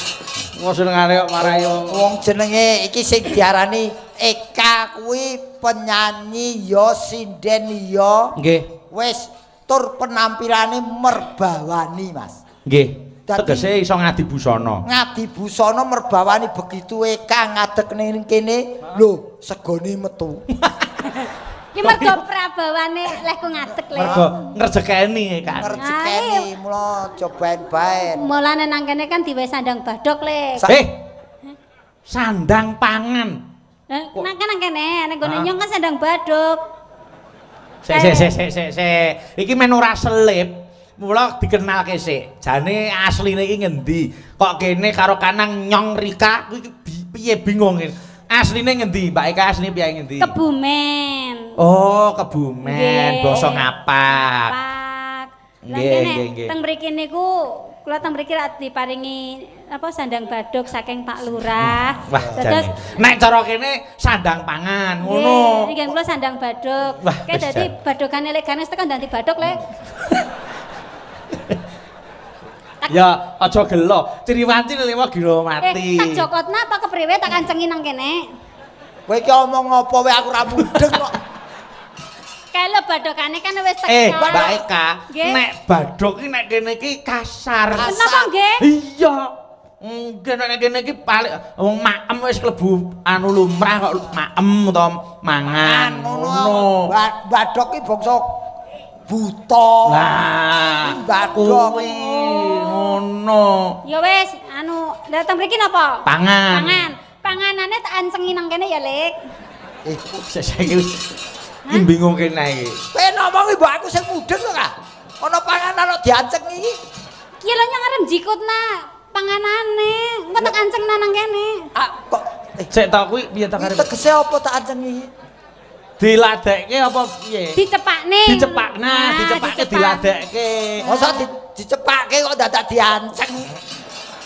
S1: Wong senengane kok marai
S3: wong jenenge iki sing diarani Eka kuwi penyanyi ya sinden ya.
S1: Nggih.
S3: Wis tur penampilane merbawani, Mas.
S1: Nggih. Tegese iso ngadi busana.
S3: Ngadi busana merbawani begitu Eka ngadeg ning kene, lho segone metu.
S2: Ki mergo prabawane lehku ngadeg le.
S1: Mergo ngrejekeni Kak.
S3: Ngrejekeni mula aja baen-baen.
S2: Mulane nang kene kan diwehi sandang badhok le.
S1: Sandang pangan.
S2: Nang nang kene, nang gone nyong kan sandang badhok.
S1: Sik sik sik sik sik. Iki men ora selip. Mula dikenalke sik. Jane asline iki ngendi? Kok kene karo kanang nyong Rika kuwi piye bingung. Asline ngendi? Mbak Eka asline piye ngendi?
S2: Kebumen.
S1: Oh, Kebumen, basa ngapak.
S2: Lah kene teng mriki niku kula teng mriki rak diparingi apa sandang badhok saking Pak Lurah.
S1: Wah, terus nek cara kene sandang pangan ngono.
S2: Nggih, kula sandang badhok. Kayak dadi badhokane lek ganes tekan dadi badhok lek.
S1: Ya, aja gelo. Ciriwanci liwa gila mati.
S2: Tak jokotna apa kepriwe tak kancengi nang kene.
S3: Kowe iki omong apa wae aku ora mudeng kok.
S2: Kae lho badhokane kan wis teko.
S1: Mbak Eka, nek badhok iki nek kene iki kasar.
S2: Kenapa nggih?
S1: Iya. Nggih nek kene iki paling wong maem wis klebu anu lumrah kok maem utawa mangan ngono.
S3: Badhok iki bangsa buta.
S1: Lah,
S3: badhok
S1: kuwi ngono.
S2: Ya wis, anu, lha teng mriki napa?
S1: Pangan.
S2: Pangan. Panganane tak ancengi nang kene ya, Lik.
S1: Saiki iki bingung kene iki.
S3: Kowe ngomongi mbok aku sing mudeng to, Kak. Ana panganan kok diancengi iki.
S2: Ki lho nyong arep njikutna panganane. Engko tak ancengna nang kene.
S3: Ah, kok
S1: sik ta kuwi piye ta karep?
S3: Tegese apa tak ancengi iki?
S1: Diladekke apa piye?
S2: Dicepakne.
S1: Dicepakna, dicepake diladekke.
S3: Masa dicepake kok dadak dianceng.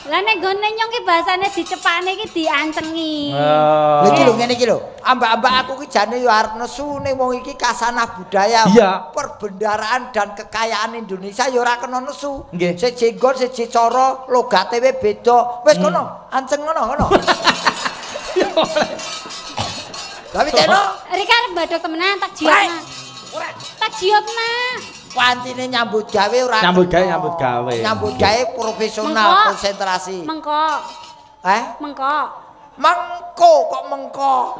S2: Lah nek nggone nyong ki bahasane dicepakne iki diancengi.
S3: Lha iki lho ngene iki lho. Ambak-ambak aku ki jane yo arep nesu ning wong iki kasanah budaya, perbendaraan dan kekayaan Indonesia yo ora kena nesu. Siji nggon, siji cara, logate we beda. Wis kono, anceng ngono ngono. Lah teno.
S2: Rika arep badhok temenan tak jiotna.
S3: Ora.
S2: Tak jiotna.
S3: Pancine nyambut gawe ora.
S1: Nyambut gawe, nyambut gawe.
S3: Nyambut gawe profesional, konsentrasi.
S2: Mengko.
S3: Eh?
S2: Mengko.
S3: Mengko kok mengko.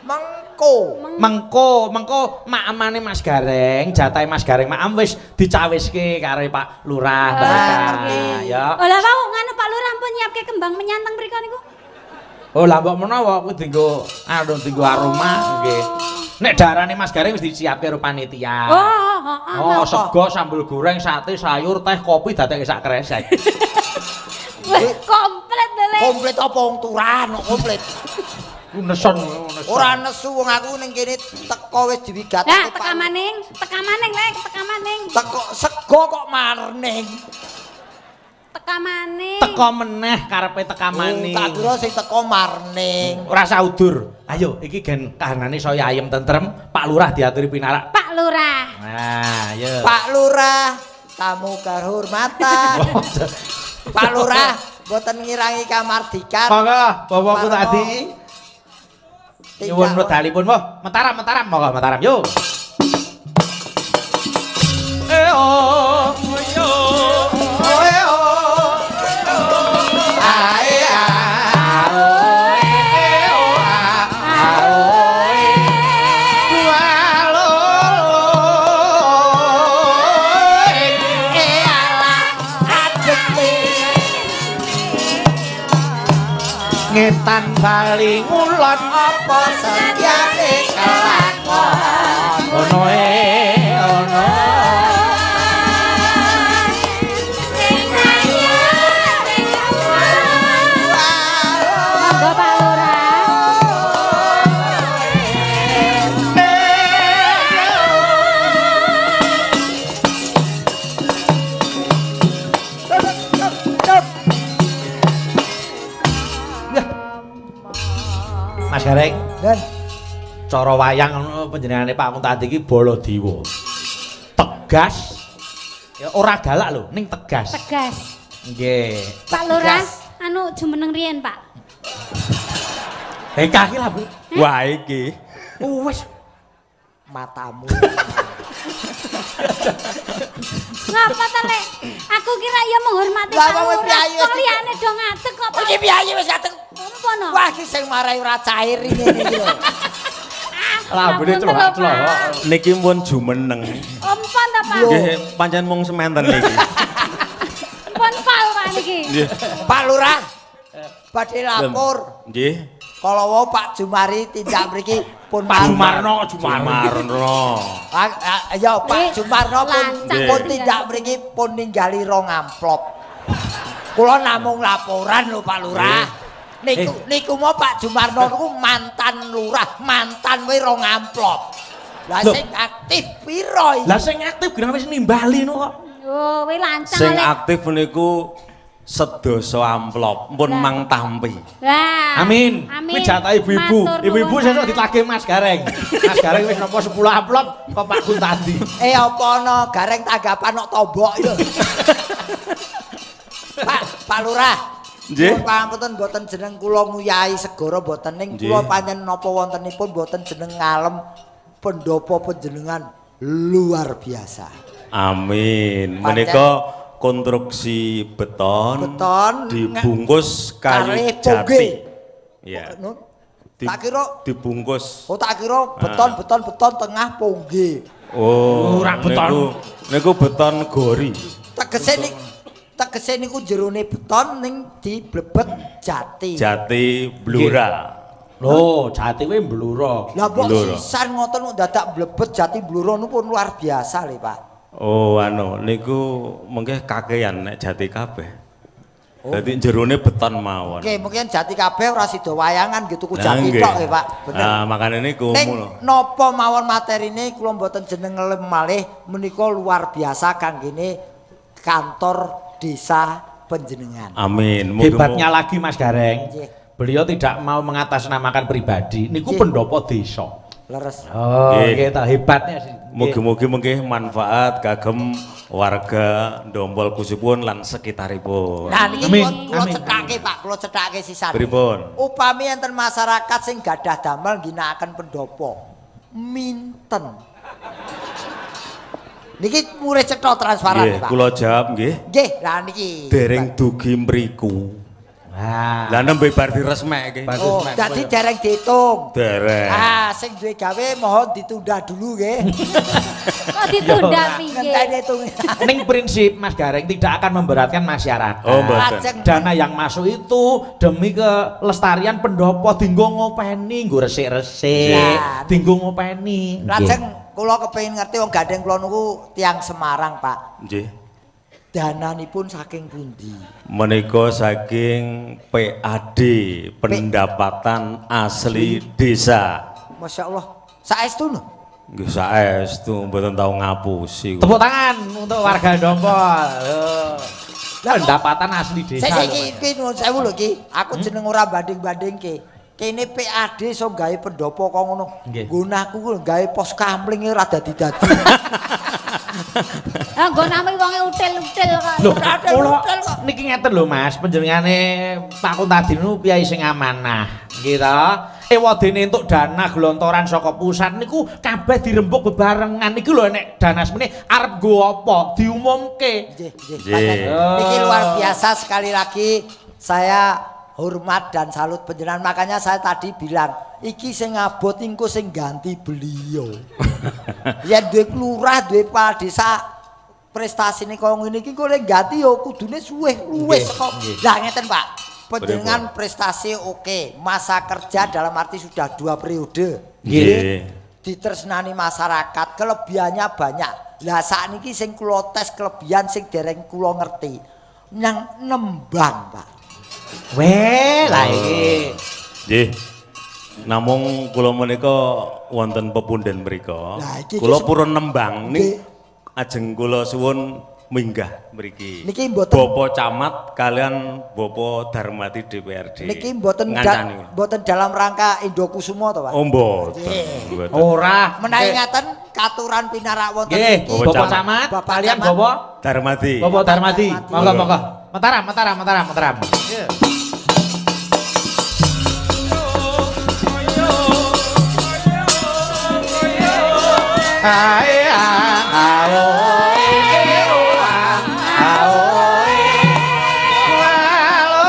S3: Mengko.
S1: Mengko, mengko maemane Mas Gareng, jatahe Mas Gareng maem wis dicawiske karo Pak Lurah, Mbak Eka. Ya.
S2: Oh lah wau nganu Pak Lurah ampun nyiapke kembang menyanteng mriko niku.
S1: Oh lah mbok menawa kuwi dienggo anu dienggo aroma nggih. Nek darane Mas Gareng wis disiapke karo panitia.
S2: Oh, heeh.
S1: Oh, sego, sambel goreng, sate, sayur, teh, kopi dadekke sak kresek.
S2: Wah, komplit to, Le.
S3: Komplit apa wong turan kok komplit.
S1: Ku nesun,
S3: Ora nesu wong aku ning kene teko wis diwigatake.
S2: Lah, teka maning, Le, teka maning.
S3: Teko sego kok marning.
S2: Teka maning.
S1: Teko meneh karepe teka maning.
S3: Tak kira sing teko marning.
S1: Ora saudur. Ayo iki gen kahanane saya ayem tentrem, Pak Lurah diaturi pinarak.
S2: Pak Lurah.
S1: Nah, ayo.
S3: Pak Lurah, tamu kehormatan. Pak Lurah, mboten ngirangi kamardikan.
S1: Monggo, bapakku tadi. Nyuwun wedalipun, wah, Mataram, Mataram, monggo Mataram, yo. Eh oh, yo.
S3: Eh oh. Ae a.
S1: Eh oh a. Dua loro.
S3: Eh ala ajeke.
S1: Ngetan bali ngulon
S3: apa setyane kelakon.
S1: Ono e ono.
S2: Sing ayu sing monggo Pak Lurah.
S1: Mas Gareng,
S3: Dan
S1: cara wayang ngono panjenengane Pak Kuntadi iki Baladewa. Tegas. Ya ora galak lho, ning tegas.
S2: Tegas.
S1: Nggih.
S2: Pak Lurah, anu jumeneng riyen, Pak.
S1: Hekah iki lah, Bu.
S5: Wah iki.
S1: Wis
S3: matamu.
S2: Ngapa ta, Lek? Aku kira ya menghormati
S3: Lah,
S2: Pak
S3: wong
S2: Lurah.
S3: piyayi wis
S2: Kok liyane do ngadeg kok, Pak.
S3: Iki piyayi wis ngadeg.
S2: Apa no?
S3: Wah, iki sing marai ora cair ngene iki lho.
S1: Lambene clok-clok.
S5: Niki pun jumeneng.
S2: Empon ta, Pak?
S5: Nggih, pancen mung sementen niki.
S2: Empon pal, Pak niki.
S5: Nggih.
S3: Pak Lurah, badhe lapor.
S5: Nggih.
S3: Kalau wau Pak Jumari tindak mriki pun
S1: Pak Jumarno,
S5: Jumarno.
S3: Ya Pak Jumarno pun tindak mriki pun ninggali rong amplop. Kula namung laporan lho Pak Lurah. Niku niku mau Pak Jumarno niku mantan lurah, mantan wae rong amplop. Lah sing aktif piro iki?
S1: Lah sing aktif genah wis nimbali no kok.
S2: Oh, wis lancang.
S5: Sing aktif niku sedasa amplop pun mang tampi.
S2: Lah.
S1: Amin. Kuwi jatah ibu-ibu. Ibu-ibu sesuk ditagih Mas Gareng. Mas Gareng wis nampa 10 amplop kok Pak Kuntadi.
S3: Eh apa ana Gareng tanggapan nok tombok ya. Pak, Pak Lurah.
S5: Nggih.
S3: Pangapunten mboten jeneng kula nguyahi segara mboten ning kula pancen napa wontenipun mboten jeneng ngalem pendopo panjenengan luar biasa.
S5: Amin. Menika konstruksi beton, dibungkus kayu jati. Iya.
S3: Tak kira
S5: dibungkus.
S3: Oh, tak kira beton beton beton tengah pongge.
S5: Oh,
S1: ora beton.
S5: Niku beton gori.
S3: Tegese niku jerone beton ning diblebet jati.
S5: Jati Blora.
S1: Lho, jati kuwi Blora.
S3: Lah mbok sisan ngoten kok dadak blebet jati Blora niku pun luar biasa lho, Pak.
S5: Oh, anu niku mengke kakean nek jati kabeh. Dadi jerone beton mawon.
S3: Nggih, mungkin jati kabeh ora sida wayangan nggih tuku jati tok nggih, Pak. Bener.
S5: Nah, makane niku
S3: ning napa mawon materine kula mboten jeneng ngelem malih menika luar biasa kanggene kantor desa panjenengan.
S5: Amin.
S1: Hebatnya lagi Mas Gareng. Beliau tidak mau mengatasnamakan pribadi, niku pendopo desa.
S3: Leres.
S1: Oh, nggih ta hebatnya sih.
S5: Mugi-mugi mengke manfaat kagem warga Ndompol khususipun lan sekitaripun.
S3: Nah niki kula cethake Pak, kula cethake sisan.
S5: Pripun?
S3: Upami enten masyarakat sing gadah damel ngginakaken pendopo. Minten. Niki murih cetha transparan Pak.
S5: Nggih, kula jawab nggih.
S3: Nggih, lah niki.
S5: Dereng dugi mriku. Lah nembe bar diresmekke.
S3: Oh, dadi dereng diitung.
S5: Dereng.
S3: Ah, sing duwe gawe mohon ditunda dulu nggih.
S2: Kok ditunda piye?
S1: Ning prinsip Mas Gareng tidak akan memberatkan masyarakat.
S5: Oh, mboten.
S1: Dana yang masuk itu demi kelestarian pendopo dinggo ngopeni, nggo resik-resik, dinggo ngopeni.
S3: Lajeng kula kepengin ngerti wong gandeng kula niku tiyang Semarang, Pak.
S5: Nggih.
S3: Dananipun saking pundi?
S5: Menika saking PAD, pendapatan asli desa.
S3: Masya Allah, saestu lho?
S5: Nggih saestu, mboten tau ngapusi.
S1: Tepuk tangan untuk warga Ndompol. Pendapatan asli desa.
S3: Saiki iki nuwun sewu lho iki, aku jeneng ora banding-bandingke. Kene PAD iso gawe pendopo kok ngono. Nggon aku gawe pos kamling ora dadi-dadi.
S2: Ah nggoname wonge util-util kok.
S1: Lho, kula niki ngeten lho Mas, panjenengane Pak Kuntadi niku piyai sing amanah. Nggih ta? Ewadene entuk dana gelontoran saka pusat niku kabeh dirembuk bebarengan niku lho nek dana semene arep nggo apa diumumke.
S3: Nggih, nggih. Niki luar biasa sekali lagi saya hormat dan salut panjenengan. Makanya saya tadi bilang iki sing ngabot engko sing ganti beliau. Yen duwe lurah, duwe kepala desa prestasine kaya ngene iki engko lek ganti ya kudune suwih luwih saka. Lah ngeten Pak, panjenengan prestasi oke, masa kerja dalam arti sudah 2 periode.
S5: Nggih.
S3: Ditresnani masyarakat, kelebihannya banyak. Lah sakniki sing kula tes kelebihan sing dereng kula ngerti. Nang nembang, Pak.
S1: Weh, lah iki.
S5: Nggih. Namung kula menika wonten pepunden mriku. Kula purun nembang ning ajeng kula suwun minggah mriki.
S3: Niki mboten
S5: Bapak Camat kalian Bapak Darmadi DPRD.
S3: Niki mboten mboten dalam rangka Indokusumo to, Pak?
S5: Oh, mboten.
S1: Ora.
S3: Menawi ngaten katuran pinarak wonten
S1: iki. Bapak Camat kalian Bapak
S5: Darmadi.
S1: Bapak Darmadi. Monggo monggo. Mataram, Mataram, Mataram, Mataram. Ae a o e o a o e wa lo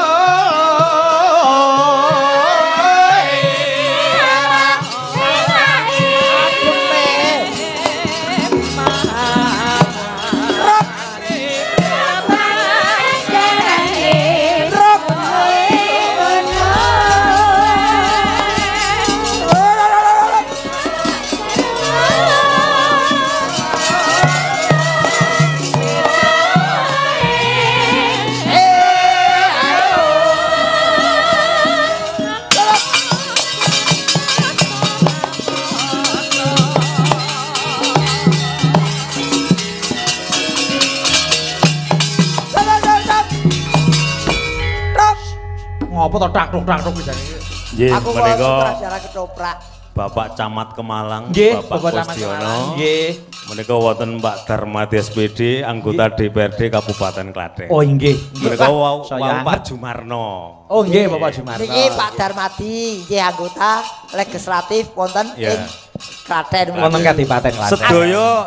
S1: Ngopo to tak-tuk jane iki?
S5: Nggih, menika
S3: sutradara ketoprak.
S5: Bapak Camat Kemalang,
S1: nggih,
S5: Bapak Kusdiono.
S1: Nggih.
S5: Menika wonten Pak Darmadi SPD, anggota DPRD Kabupaten Klaten.
S1: Oh nggih.
S5: Menika wau Pak Jumarno.
S1: Oh nggih, Bapak Jumarno.
S3: Niki Pak Darmadi nggih anggota legislatif wonten ing Klaten.
S1: Wonten Kadipaten Klaten.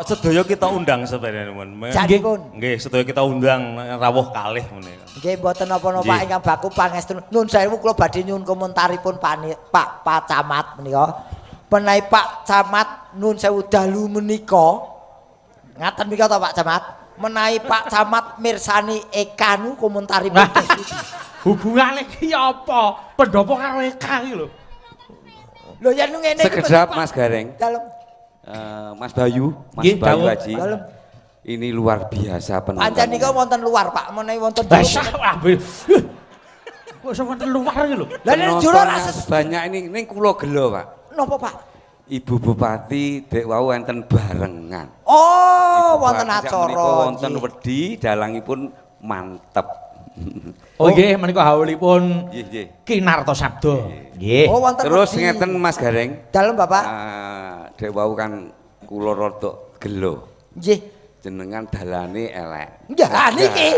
S5: Sedaya kita undang sebenarnya.
S3: Nggih.
S5: Nggih, sedaya kita undang rawuh kalih menika.
S3: Nggih, mboten napa-napa ingkang baku pangestu. Nun sewu kula badhe nyuwun komentaripun Pak Camat menika. Menawi Pak Camat nun sewu dalu menika ngaten menika to Pak Camat, menawi Pak Camat mirsani Eka nu komentaripun
S1: hubungane iki apa? Pendopo karo Eka iki lho.
S3: Lho yen ngene iki
S6: sekedap Mas Gareng.
S3: Dalem.
S6: Mas Bayu, Mas Bayu Haji.
S3: Dalem.
S6: Ini luar biasa penonton.
S3: Pancen nika wonten luar Pak, menawi wonten jero.
S1: Kok iso wonten luar iki lho.
S3: Lah nek jero ra
S6: sebanyak ini ning kula gelo Pak.
S3: Napa Pak?
S6: Ibu Bupati dek wau enten barengan.
S3: Oh, wonten acara.
S6: Wonten wedi dalangipun mantep.
S1: Oh nggih, menika haulipun Ki Narto Sabdo. Nggih.
S3: Oh, wonten
S6: terus ngeten Mas Gareng.
S3: Dalem Bapak.
S6: Dek wau kan kula rada gelo.
S3: Nggih.
S6: Jenengan dalane elek.
S3: Nggih,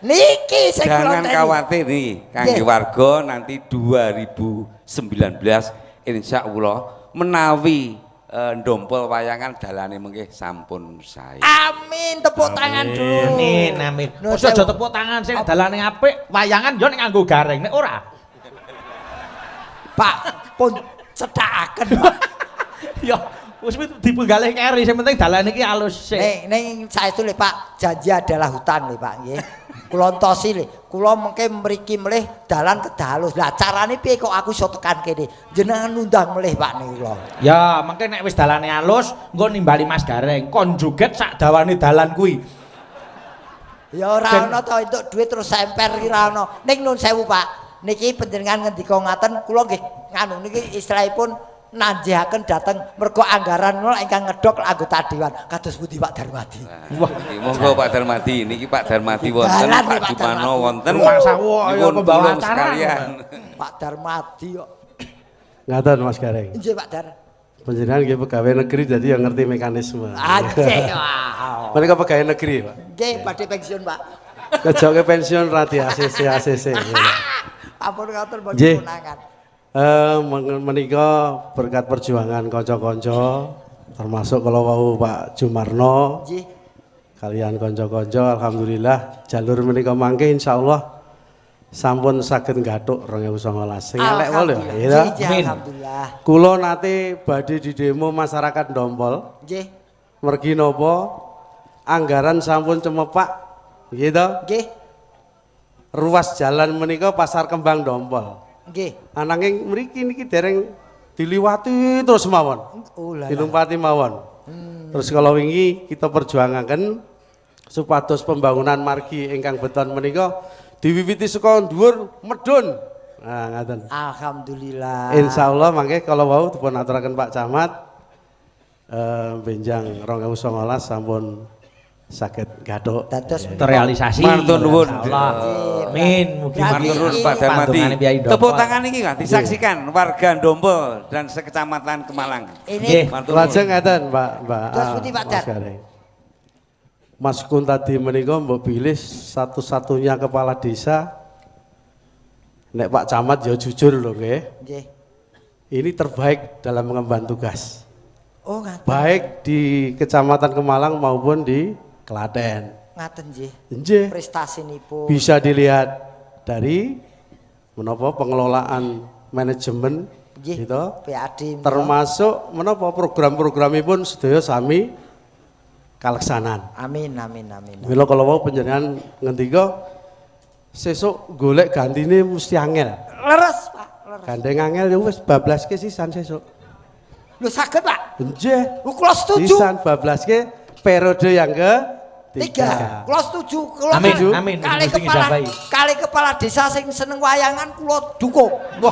S3: niki sing kula
S6: Jangan khawatir nih, kangge warga nanti 2019 insyaallah menawi ndompol wayangan dalane mengke sampun sae.
S3: Amin, tepuk tangan dulu.
S1: Amin, amin. Wis aja tepuk tangan sing dalane apik, wayangan yo nek nganggo gareng, nek ora.
S3: Pak, pun cethakaken, Pak.
S1: Ya, wis dipenggalih keri, sing penting dalane iki alus sik.
S3: Ning saestu lho Pak, janji adalah hutang lho Pak nggih. Kula entosi lho, kula mengke mriki melih dalan kedah halus. Lah carane piye kok aku iso tekan kene? Jenengan nundang melih Pak niku kula.
S1: Ya, mengke nek wis dalane alus, engko nimbali Mas Gareng, kon joget sak dawane dalan kuwi.
S3: Ya ora ana to entuk dhuwit terus semper ki ora ana. Ning nun sewu Pak, niki panjenengan ngendika ngaten kula nggih nganu niki istilahipun nanjihaken dateng mergo anggaran kula ingkang ngedok anggota dewan kados pundi Pak Darmadi.
S6: Wah, monggo Pak Darmadi, niki Pak Darmadi wonten, Pak Jumano wonten.
S1: Nyuwun pembawa acara
S6: sekalian.
S3: Pak Darmadi kok.
S7: Ngaten Mas Gareng.
S3: Nggih Pak Dar.
S7: Panjenengan nggih pegawai negeri jadi yang ngerti mekanisme.
S3: Anjih. Wow.
S7: Menika pegawai negeri, Pak.
S3: Nggih, badhe pensiun, Pak.
S7: Kejoke pensiun ra di ACC ACC.
S3: Ampun ngatur mboten konangan.
S7: Menika berkat perjuangan kanca-kanca termasuk kalau wau Pak Jumarno.
S3: Nggih.
S7: Kalian kanca-kanca alhamdulillah jalur menika mangke insyaallah sampun saged gathuk 2019. Sing elek wae lho ya.
S3: Alhamdulillah.
S7: Kula nate badhe di demo masyarakat Ndompol.
S3: Nggih.
S7: Mergi napa anggaran sampun cemepak nggih to?
S3: Nggih.
S7: Ruas jalan menika Pasar Kembang Ndompol.
S3: Nggih.
S7: Ananging mriki niki dereng diliwati terus mawon.
S3: Oh,
S7: dilumpati mawon. Terus kalau wingi kita perjuangaken supados pembangunan margi ingkang beton menika diwiwiti saka dhuwur medhun. Nah, ngaten.
S3: Alhamdulillah.
S7: Insyaallah mangke kalau wau dipun aturaken Pak Camat benjang 2019 sampun saged gathuk
S1: terrealisasi.
S6: Matur nuwun.
S1: Amin. Mugi
S6: matur nuwun Pak Darmadi. Tepuk tangan iki kan disaksikan warga Ndompol dan sekecamatan Kemalang.
S3: Ini
S7: lajeng ngaten Pak Mbak.
S3: Terus pundi Pak Dar?
S7: Mas Kuntadi menika mbok pilih satu-satunya kepala desa. Nek Pak Camat ya jujur lho nggih.
S3: Nggih.
S7: Ini terbaik dalam mengemban tugas.
S3: Oh, ngaten.
S7: Baik di Kecamatan Kemalang maupun di Klaten.
S3: Ngaten nggih.
S7: Nggih.
S3: Prestasinipun
S7: bisa dilihat dari menapa pengelolaan manajemen
S3: nggih,
S7: gitu.
S3: PAD
S7: termasuk menapa program-programipun sedaya sami kaleksanan.
S3: Amin amin amin.
S7: Mila kala wau panjenengan ngendika sesuk golek gantine mesti angel.
S3: Leres, Pak, leres.
S7: Gandeng angel ya wis bablaske sisan sesuk.
S3: Lho saged, Pak?
S7: Nggih.
S3: Kula setuju.
S7: Sisan bablaske periode yang ke-3.
S3: Kula setuju. Kula
S1: amin, amin.
S3: Kali kepala desa sing seneng wayangan kula dukung.
S1: Wah.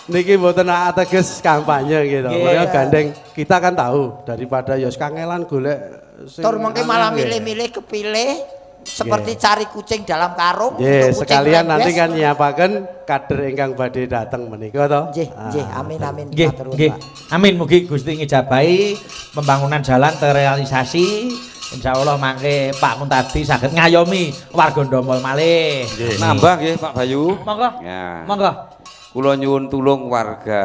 S7: Niki mboten ateges kampanye gitu. Mereka gandeng kita kan tahu daripada ya kangelan golek
S3: sing tur mengke malah milih-milih kepilih seperti cari kucing dalam karung.
S7: Nggih, sekalian nanti kan nyiapaken kader ingkang badhe dateng menika to.
S3: Nggih, nggih, amin amin.
S1: Nggih, nggih. Amin mugi Gusti ngijabahi pembangunan jalan terrealisasi. Insyaallah mangke Pak Kuntadi saged ngayomi warga Ndompol malih.
S6: Nambah nggih Pak Bayu.
S1: Monggo. Monggo.
S6: Kula nyuwun tulung warga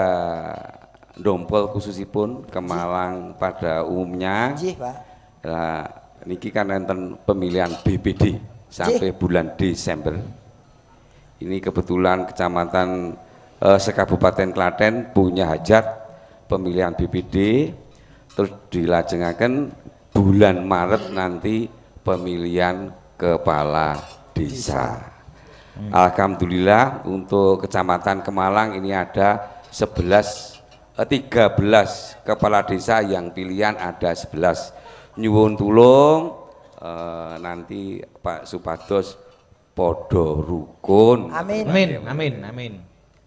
S6: Ndompol khususipun Kemalang pada umumnya.
S3: Nggih, Pak.
S6: Lah niki kan enten pemilihan BPD sampai bulan Desember. Ini kebetulan kecamatan sekabupaten Klaten punya hajat pemilihan BPD, terus dilajengaken bulan Maret nanti pemilihan kepala desa. Alhamdulillah untuk kecamatan Kemalang ini ada 13 kepala desa yang pilihan ada 11. Nyuwun tulung nanti Pak supados podo rukun.
S3: Amin.
S1: Amin amin amin.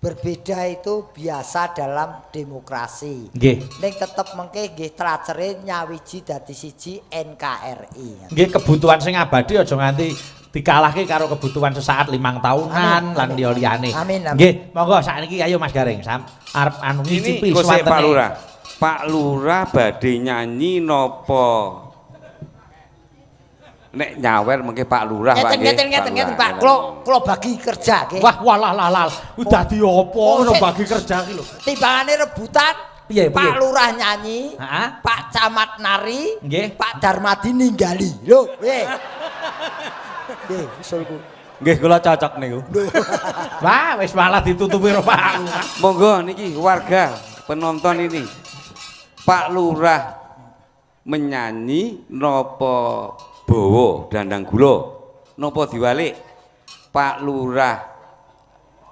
S3: Berbeda itu biasa dalam demokrasi.
S1: Nggih.
S3: Ning tetep mengke nggih tracere nyawiji dadi siji NKRI.
S1: Nggih, kebutuhan sing abadi aja nganti dikalahke karo kebutuhan sesaat 5 tahunan lan liya-liyane.
S3: Amin amin.
S1: Nggih, monggo sakniki ayo Mas Gareng arep anu ngicipi
S6: suwantene. Pak Lurah. Pak Lurah badhe nyanyi napa? Nek nyawer mengke Pak Lurah Pak nggih.
S3: Ngeten Pak, kula bagi kerja nggih.
S1: Wah walah lah. Kuwi dadi apa ngono bagi kerja ki lho.
S3: Timbangane rebutan. Piye? Pak Lurah nyanyi, Pak Camat nari, Pak Darmadi ninggali. Lho, piye? Nggih, usulku.
S5: Nggih, kula cocok niku.
S1: Wah, wis malah ditutupi karo Pak Lurah.
S6: Monggo niki warga penonton ini. Pak Lurah menyanyi napa bawa dandang gula napa diwalik? Pak Lurah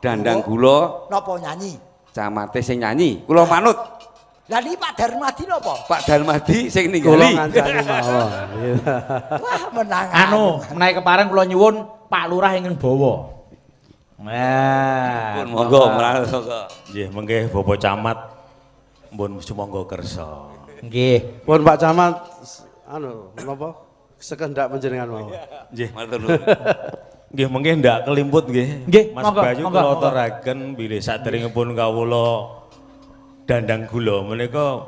S6: dandang gula
S3: napa nyanyi?
S6: Camate sing nyanyi, kula manut.
S3: Lah niki Pak Darmadi napa?
S6: Pak Darmadi sing ninggali.
S7: Kula ngancani mawon.
S3: Wah, menang.
S1: Anu, menawi kepareng kula nyuwun Pak Lurah ingkang bawa. Nah,
S6: monggo monggo.
S5: Nggih, mengke Bapak Camat mpun sumangga kersa.
S1: Nggih.
S7: Pun Pak Camat anu napa? Sekendak panjenengan mawon.
S5: Nggih, matur nuwun. Nggih, mengke ndak kelimput nggih. Mas Bayu kula aturaken bilih saderengipun kawula dandang gula menika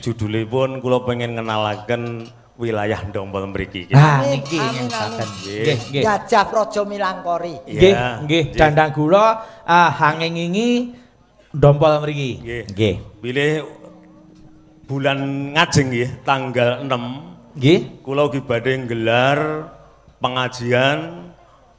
S5: judulipun kula pengen ngenalaken wilayah Ndompol mriki.
S1: Ah niki ngaten. Nggih, nggih.
S3: Gajah Praja Milangkori.
S1: Nggih, nggih, dandang gula hangengingi Ndompol mriki. Nggih.
S5: Bilih bulan ngajeng nggih tanggal 6
S1: nggih
S5: kula ugi badhe nggelar pengajian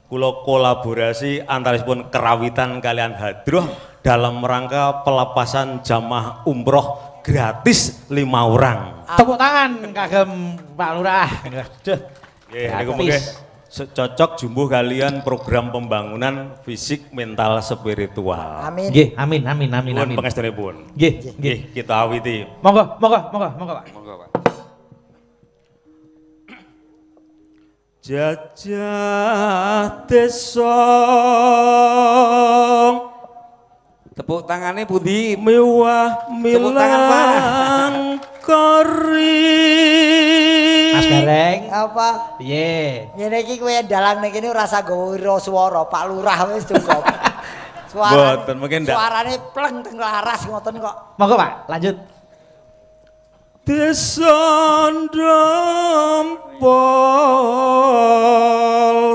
S5: kula kolaborasi antawisipun Kerawitan kalian Hadroh dalam rangka pelepasan jamaah umroh gratis 5 orang.
S1: Tepuk tangan kagem Pak Lurah.
S5: Nggih, niku mengke cocok jumbuh kalian program pembangunan fisik, mental, spiritual.
S3: Amin.
S1: Nggih, amin amin amin amin.
S5: Nuwun pangestunipun.
S1: Nggih,
S5: nggih, kita awiti.
S1: Monggo, monggo, monggo, monggo Pak.
S6: Monggo Pak.
S5: Jajah desa.
S6: Tepuk tangane pundi?
S5: Mewah milang kori.
S1: Mas Gareng.
S3: Apa?
S1: Piye?
S3: Ngene iki kowe dalang ning kene ora usah nggawa wira swara, Pak Lurah wis cukup. Suara.
S5: Mboten mungkin ndak.
S3: Suarane pleng teng laras ngoten kok.
S1: Monggo Pak, lanjut.
S5: Desa Ndompol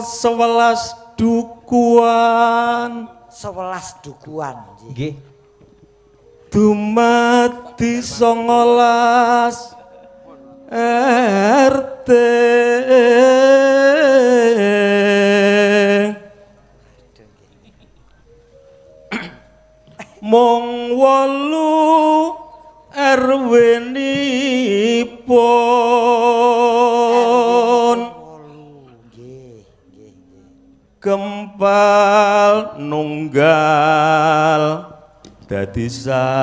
S5: 11 dukuan.
S3: 11 dukuan
S1: nggih.
S5: Dumadi 19 RT. Mung 8 RW nipun. Gempal nunggal dadi sawiji.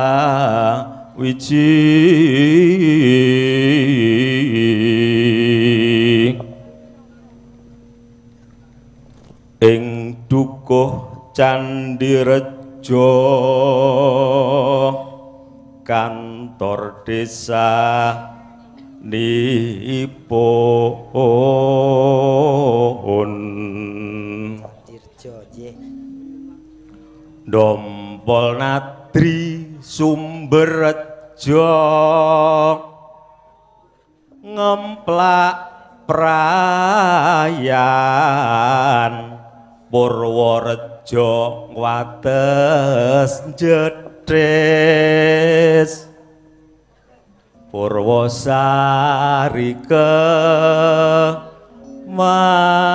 S5: Ing dukuh Candirejo kantor desa nipun. Ndompol Nadri Sumberrejo ngemplak prayan Purworejo wates jedes Purwosari ke Malang.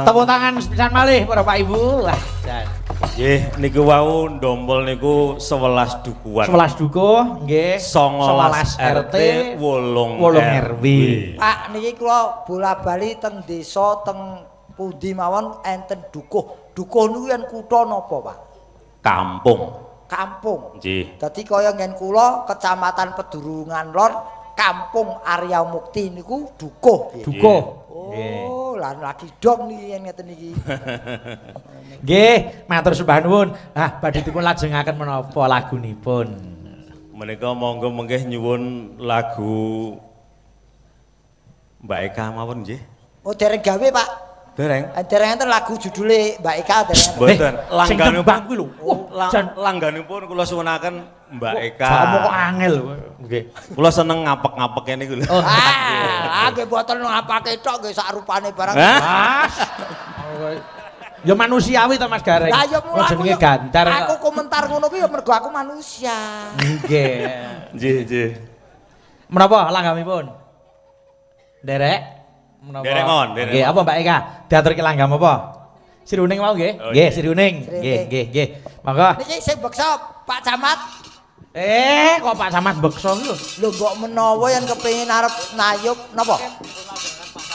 S1: Tepuk tangan sepisan malih para Pak Ibu. Wah, jan.
S5: Nggih, niku wau Ndompol niku 11 dukuhan.
S1: 11 dukuh, nggih.
S5: 19 RT, 8
S1: 8 RW.
S3: Pak, niki kula bola-bali teng desa teng pundi mawon enten dukuh. Dukuh niku yen kutha napa, Pak?
S5: Kampung.
S3: Kampung.
S5: Nggih.
S3: Dadi kaya ngen kula Kecamatan Pedurungan Lor, Kampung Arya Mukti niku dukuh.
S1: Dukuh.
S3: Oh, lah lagi dong niki yen ngeten iki.
S1: Nggih, matur sembah nuwun. Ah, badhe dipun lajengaken menapa lagunipun?
S5: Menika monggo mengke nyuwun lagu Mbak Eka mawon nggih.
S3: Oh, dereng gawe, Pak.
S5: Dereng.
S3: Dereng enten lagu judule Mbak Eka dereng.
S5: Mboten.
S1: Sing tembang kuwi lho. Wah,
S5: langganipun kula suwunaken Mbak Eka.
S1: Jamu kok angel. Nggih.
S5: Kula seneng ngapek-ngapeke niku lho.
S3: Ah, nggih mboten ngapake tok nggih sak rupane barang.
S1: Mas. Ya manusiawi to Mas Gareng.
S3: Lah ya mula
S1: jenenge Gantar.
S3: Aku komentar ngono kuwi ya mergo aku manusia.
S1: Nggih.
S5: Nggih, nggih.
S1: Menapa langgamipun? Nderek. Menapa?
S5: Nderek mawon, nderek.
S1: Nggih, apa Mbak Eka? Diaturke langgam apa? Sriuning mau nggih? Nggih, Sriuning. Nggih, nggih, nggih. Monggo.
S3: Niki sing beksa Pak Camat.
S1: Kok Pak Camat beksa iki lho?
S3: Lho mbok menawa yen kepengin arep nayub napa?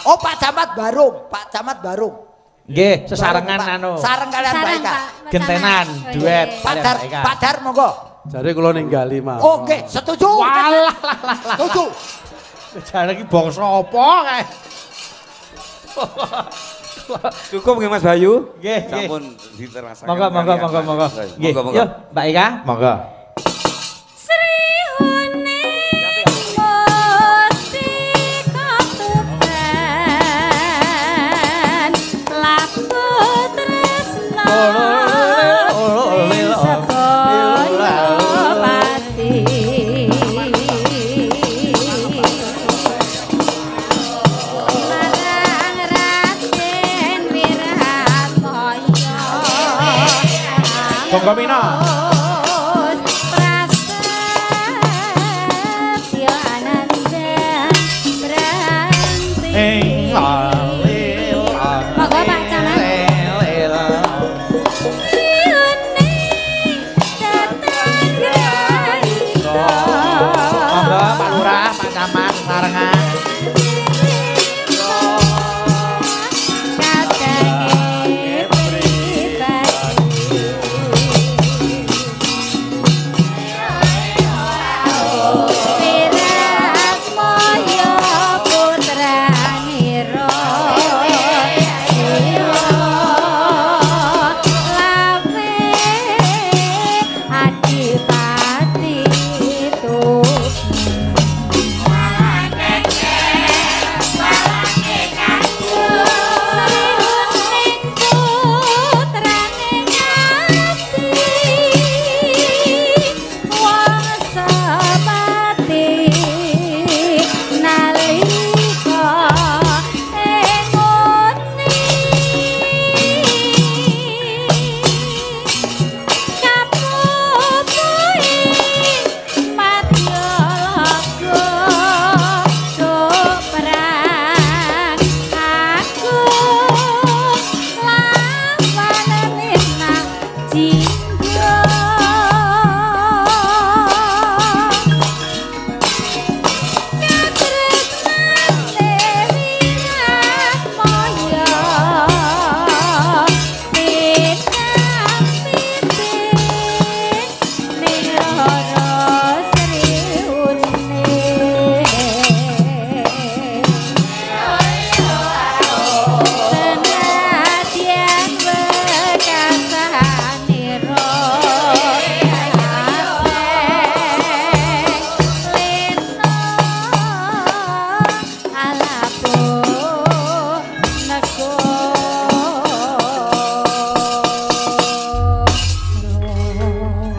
S3: Oh, Pak Camat Barung, Pak Camat Barung.
S1: Nggih, sesarengan anu.
S3: Sareng kalian Mbak Eka.
S1: Gentenan, duet.
S3: Pak Dar, Pak Dar monggo.
S7: Jare kula ninggali mawon.
S3: Oke, setuju.
S1: Walah lah lah.
S3: Setuju.
S1: Jare iki bangsa apa kae?
S6: Cukup nggih Mas Bayu?
S1: Nggih, nggih.
S6: Sampun diterasaken.
S1: Monggo, monggo, monggo, monggo. Nggih, yo Mbak Eka, monggo. Monggo Mina.
S2: Prasetyo Ananda Branti. Monggo Pak Camat.
S1: Monggo Pak Lurah, Pak Camat sarengan.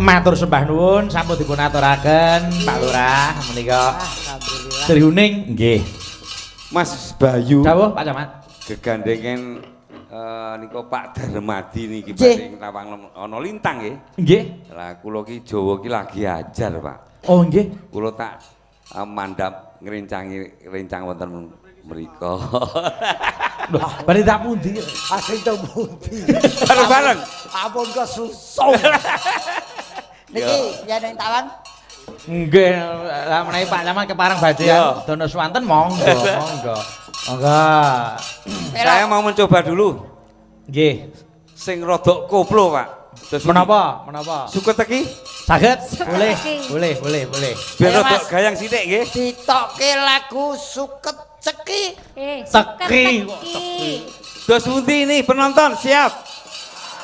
S1: Matur sembah nuwun sampun dipun aturaken Pak Lurah menika.
S3: Alhamdulillah.
S1: Sriuning nggih.
S6: Mas Bayu.
S1: Dawuh Pak Camat.
S6: Gegandengen nika Pak Darmadi niki badhe tawang ana lintang nggih.
S1: Nggih.
S6: Lah kula ki Jawa ki lagi ajar, Pak.
S1: Oh nggih.
S6: Kula tak mandhap ngrencangi rencang wonten mriku.
S1: Lho, badhe tak pundi?
S3: Asing teng pundi?
S6: Bareng-bareng.
S3: Ampun kesusu. Niki yen ing tawang.
S1: Nggih, lah menawi Pak Camat kepareng badhe dono swanten monggo, monggo. Monggo.
S6: Saya mau mencoba dulu.
S1: Nggih.
S6: Sing rodok koplo, Pak. Terus
S1: menapa? Menapa?
S6: Suket teki?
S1: Saged? Boleh, boleh, boleh, boleh.
S6: Biar rodok gayang sithik nggih.
S3: Ditokke lagu Suket Ceki.
S1: Teki kok teki.
S6: Dos pundi ini penonton siap.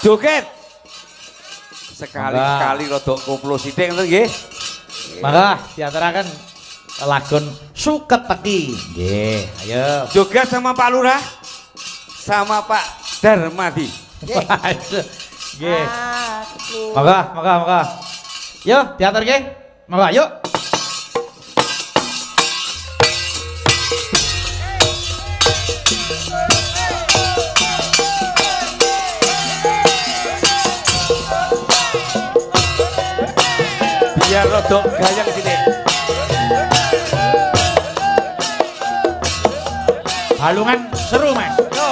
S6: Joget. Sekali-sekali rodok koplo sithik ngoten nggih.
S1: Mangga diaturaken lagon Suket Teki. Nggih, ayo.
S6: Joget sama Pak Lurah. sama Pak Darmadi.
S1: Nggih. Monggo, monggo, monggo. Yo, diaturke. Monggo, yuk.
S6: Biar rodok gayeng sithik.
S1: Balungan seru, Mas. Yo.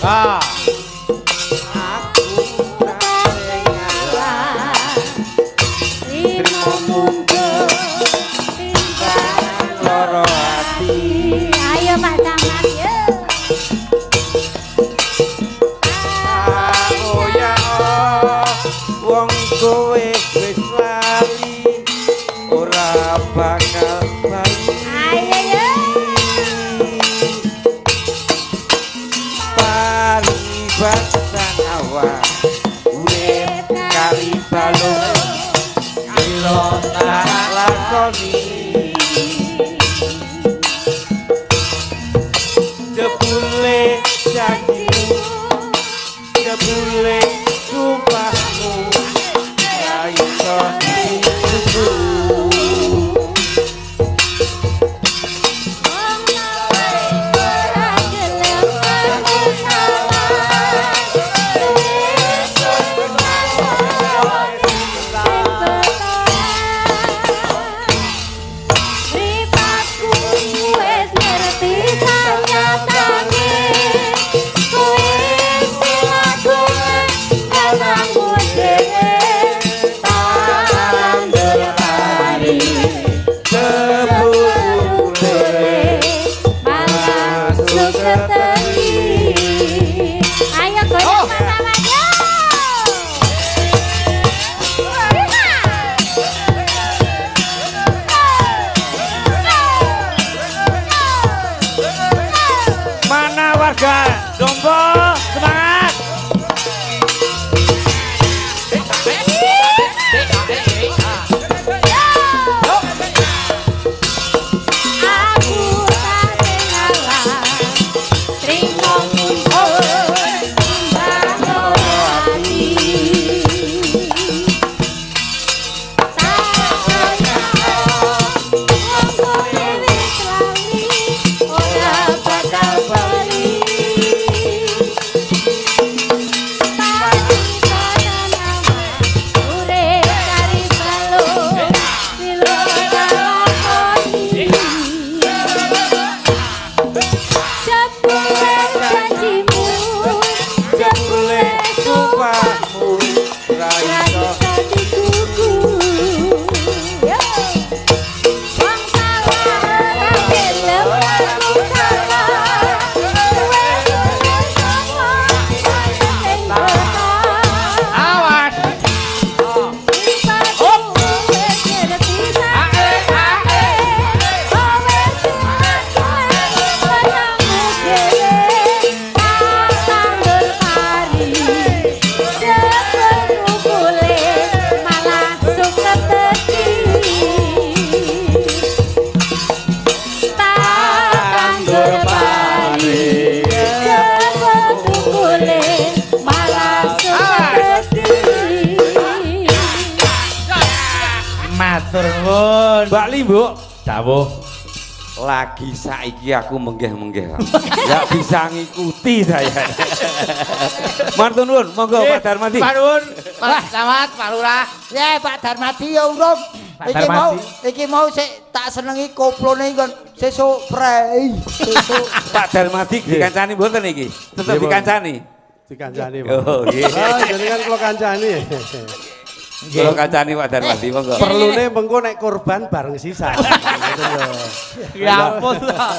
S1: Ah.
S2: Ayo Pak Camat yo.
S6: Oh ya wong kowe wis lali ora bakal bali.
S2: Ayo yo.
S6: Paribasan awak urip kali balung lilo tak lakoni. Jebule janjimu, jebule sumpahmu, ra iso dituku.
S2: Wong ora gelem ngaku salah, sesuk Ripatku wis ngerti sanyatane kowe sing lakukan kanangmu dhewe tandur pari jebule malah suketeki. Ayo goyang Mas Camat yo.
S6: Mana warga Dompo, semangat!
S2: Aku tak ngalah, trimo mundur timbang lara ati. Tak kaya wong kowe wis lali, ora bakal bali. Paribasan awak urip kari balung, lilo tak lakoni. Jebule janjimu, jebule sumpahmu,
S6: Ra
S2: ra
S6: iso
S2: iso digugu. Yo. Wong salah ora gelem ngaku salah, wis sapa sing betah.
S1: Awas.
S2: Ripatku wis ngerti sanyatane, kowe sing lakukan kanangmu dhewe. Tak tandur pari, jebul tukule malah suketeki. Tak tandur pari, jebul tukule malah suketeki.
S1: Matur nuwun.
S6: Mbak Limbuk,
S1: Dawuh.
S6: lagi saiki aku menggeh-menggeh. Nggak bisa ngikuti saya. Matur nuwun, monggo Pak Darmadi.
S1: Pak nuwun, Pak Camat, Pak Lurah.
S3: Ya Pak Darmadi ya urung.
S1: Pak
S3: Iki mau
S1: Darmadi.
S3: iki mau sik tak senengi koplone kon sesuk prei. Sesuk
S6: Pak Darmadi dikancani mboten iki? Tetep
S7: Nggih, Pak.
S6: dikancani.
S7: Dikancani, Pak.
S6: Oh, nggih.
S7: Ah, jenengan kula kancani.
S6: Kula kancani Pak Darmadi, monggo.
S7: Perlune mengko nek korban bareng sisa. Ngoten lho.
S1: Ya ampun ta.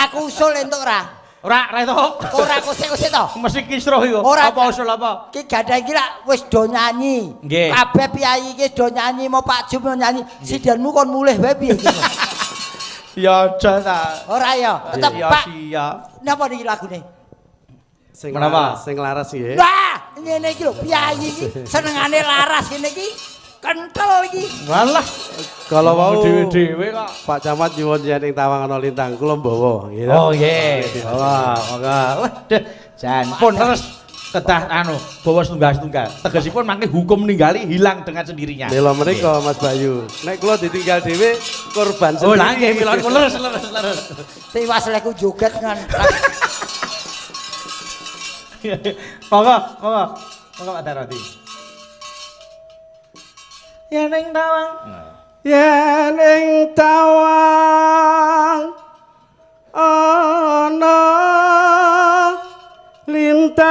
S3: Aku usul entuk ora?
S1: Ora, ora itu.
S3: Ora kosek-kosek to.
S1: Mesti kisruh iku.
S3: Ora.
S1: Apa usul apa?
S3: Ki gandeng iki lak wis do nyanyi.
S1: Nggih.
S3: Kabeh piyayi iki do nyanyi, mau Pak Jum mau nyanyi. Sidanmu kon mulih wae piye iki?
S1: Ya aja ta.
S3: Ora ya, tetep
S1: Ya
S3: Pak.
S1: siap.
S3: Napa niki lagune?
S7: Sing
S1: Menapa?
S7: laras, sing laras nggih.
S3: Wah, Ngene iki lho, piyayi iki senengane laras ngene iki kentel iki.
S1: Walah,
S7: kalau wau
S1: dhewe-dhewe kok.
S7: Pak Camat nyuwun yen ing tawang ana lintang kula mbawa nggih.
S1: Oh nggih. Wah, monggo. Waduh, jan pun terus kedah anu bawa setunggal-setunggal. Tegesipun mangke hukum ninggali hilang dengan sendirinya.
S7: Mila menika Mas Bayu. Nek kula ditinggal dhewe korban sendiri.
S1: Oh lah nggih mila leres leres leres.
S3: Tiwas leku joget ngan.
S1: Monggo, monggo. Monggo Pak Darmadi. Yen ing tawang.
S7: Yen ing tawang ana lintang.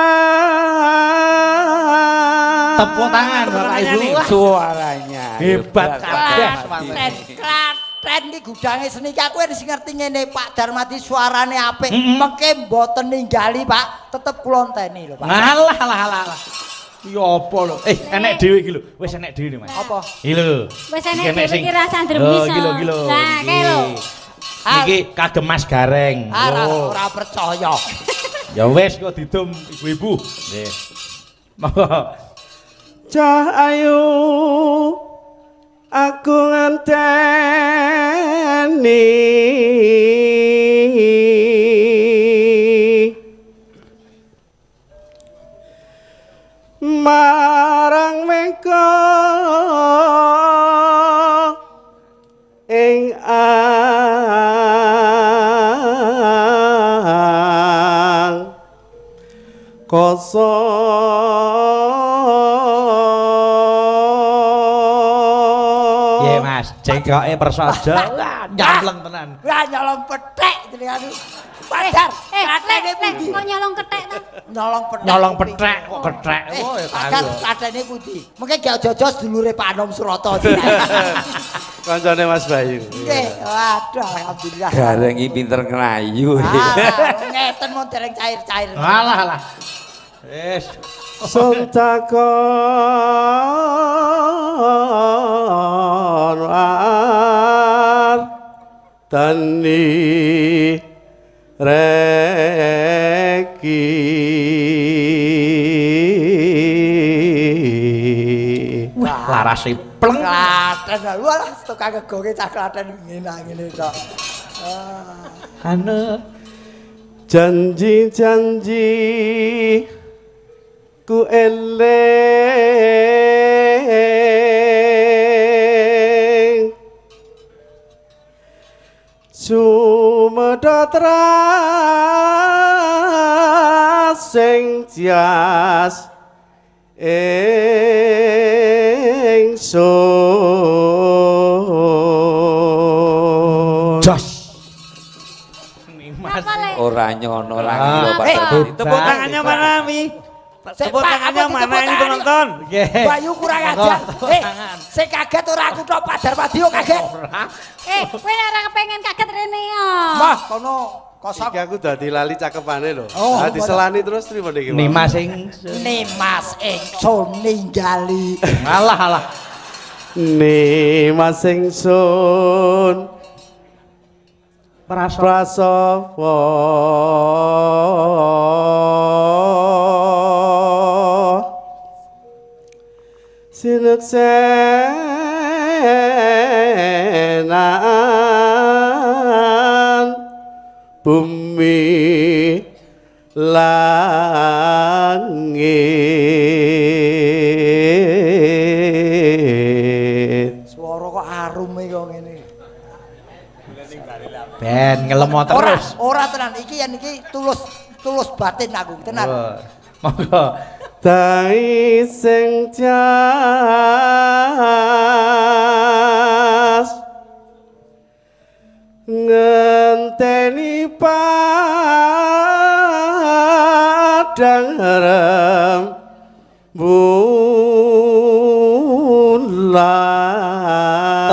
S1: Tepuk tangan Bapak Ibu.
S6: Suaranya
S1: hebat kabeh.
S3: Klaten iki gudange seni iki aku wis ngerti ngene Pak Darmadi suarane apik. Mengke mboten ninggali Pak, tetep kula enteni lho Pak.
S1: Alah alah alah. Iki apa lho? Enek dhewe iki lho. Wis enek dhewe Mas.
S3: Apa?
S1: Iki lho.
S2: Wis enek dhewe iki rasa ndremis.
S1: Iki lho, iki lho.
S2: Lah, kae lho.
S1: Iki kagem Mas Gareng.
S3: Ora percaya.
S1: Ya wis kok didum ibu-ibu. Nggih. Monggo.
S7: Cah ayu aku ngenteni marang mengko ing ang kosong.
S1: Nggih Mas, cengkoke persaja nyampleng tenan.
S3: Lah nyolong pethek jenengane. Padar, katene pundi?
S2: Kok nyolong kethek ta?
S3: Nyolong pethek.
S1: Nyolong pethek kok kethek. Oh ya
S3: tahu. Katene pundi? Mengke gak aja-aja sedulure Pak Anom Surata.
S7: Kancane Mas Bayu.
S3: Nggih, waduh alhamdulillah.
S6: Gareng iki pinter ngrayu.
S3: Ngeten mon dereng cair-cair.
S1: Alah alah. Wis.
S7: Sun takon tani reki.
S1: Wah, larase pleng.
S3: Klaten walah tukang gegonge cah Klaten ngene tok.
S1: Anu
S7: janji-janji ku eling sumedhot sing jas ingsun.
S1: Jos.
S6: Ora nyono lagi lho Pak.
S8: Tepuk tangannya mana Mi? Tepuk tangannya mana ini penonton?
S3: Bayu kurang ajar. Sing kaget ora aku tok, Pak Darmadi yo kaget.
S2: Kowe ora kepengen kaget rene yo.
S3: Wah, kono kosong.
S7: Iki aku dadi lali cakepane lho. Ha diselani terus trimo niki.
S1: Nimas ing
S3: Nimas ingsun ninggali.
S1: Alah alah.
S7: Nimas ingsun prasawa sineksenan bumi langit.
S3: Swara kok arume kok ngene.
S1: Ben ngelemo terus.
S3: Ora tenan iki yen iki tulus tulus batin aku tenan.
S1: Monggo.
S7: Tai sing jas ngenteni padang rembulan.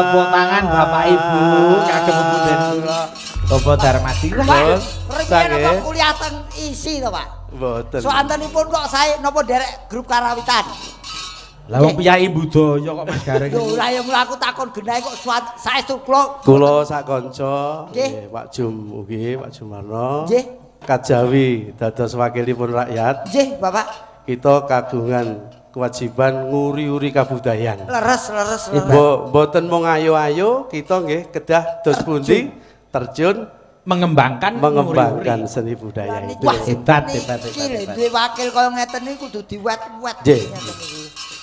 S1: Tepuk tangan Bapak Ibu kagem punden kula Bapak Darmadi.
S3: Pak, napa kuliah teng ISI to, Pak?
S7: Mboten.
S3: Soantenipun kok sae napa nderek grup karawitan?
S1: Lah wong piyai budaya kok Mas Gareng.
S3: Lho lah ya mula aku takon genahe kok saestu kula.
S7: Kula sak kanca nggih Pak Jum ugi Pak Jumarno.
S3: Nggih.
S7: Kajawi dados wakilipun rakyat.
S3: Nggih, Bapak.
S7: Kita kagungan kewajiban nguri-uri kabudayan.
S3: Leres, leres, leres.
S7: Mboten mung ayo-ayo, kita nggih kedah dos pundi terjun
S1: mengembangkan
S7: seni budaya itu.
S3: Wah,
S1: hebat, hebat, hebat.
S3: Iki duwe wakil kaya ngeten iki kudu diwet-wet.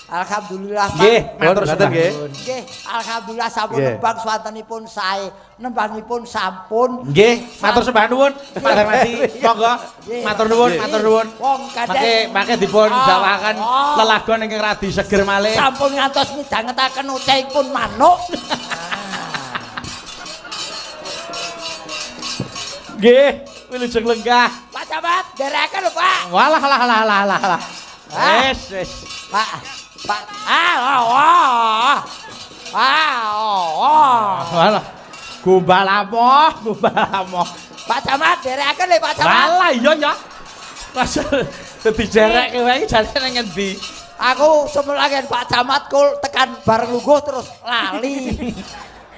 S3: Alhamdulillah Pak.
S1: Nggih, matur suwun.
S3: Nggih, alhamdulillah sampun nembang swantenipun sae, nembangipun sampun.
S1: Nggih, matur sembah nuwun Pak Darmadi. Monggo, matur nuwun, matur nuwun.
S3: Wong kadang
S1: mangke dipun dawaken lelagon ingkang radi seger malih.
S3: Sampun ngantos midhangetaken ocehipun manuk.
S1: Nggih, wilujeng lenggah.
S3: Pak Camat, nderekaken lho, Pak.
S1: Walah lah lah lah lah. Wis, wis.
S3: Pak. Pak, ah, ah,
S1: walah, gombal amoh, gombal amoh.
S3: Pak Camat, derekaken lho Pak Camat.
S1: Walah iya ya. Pas dadi jerekke wae jane nang ngendi.
S3: Aku semelangen Pak Camat kul tekan bareng lungguh terus lali.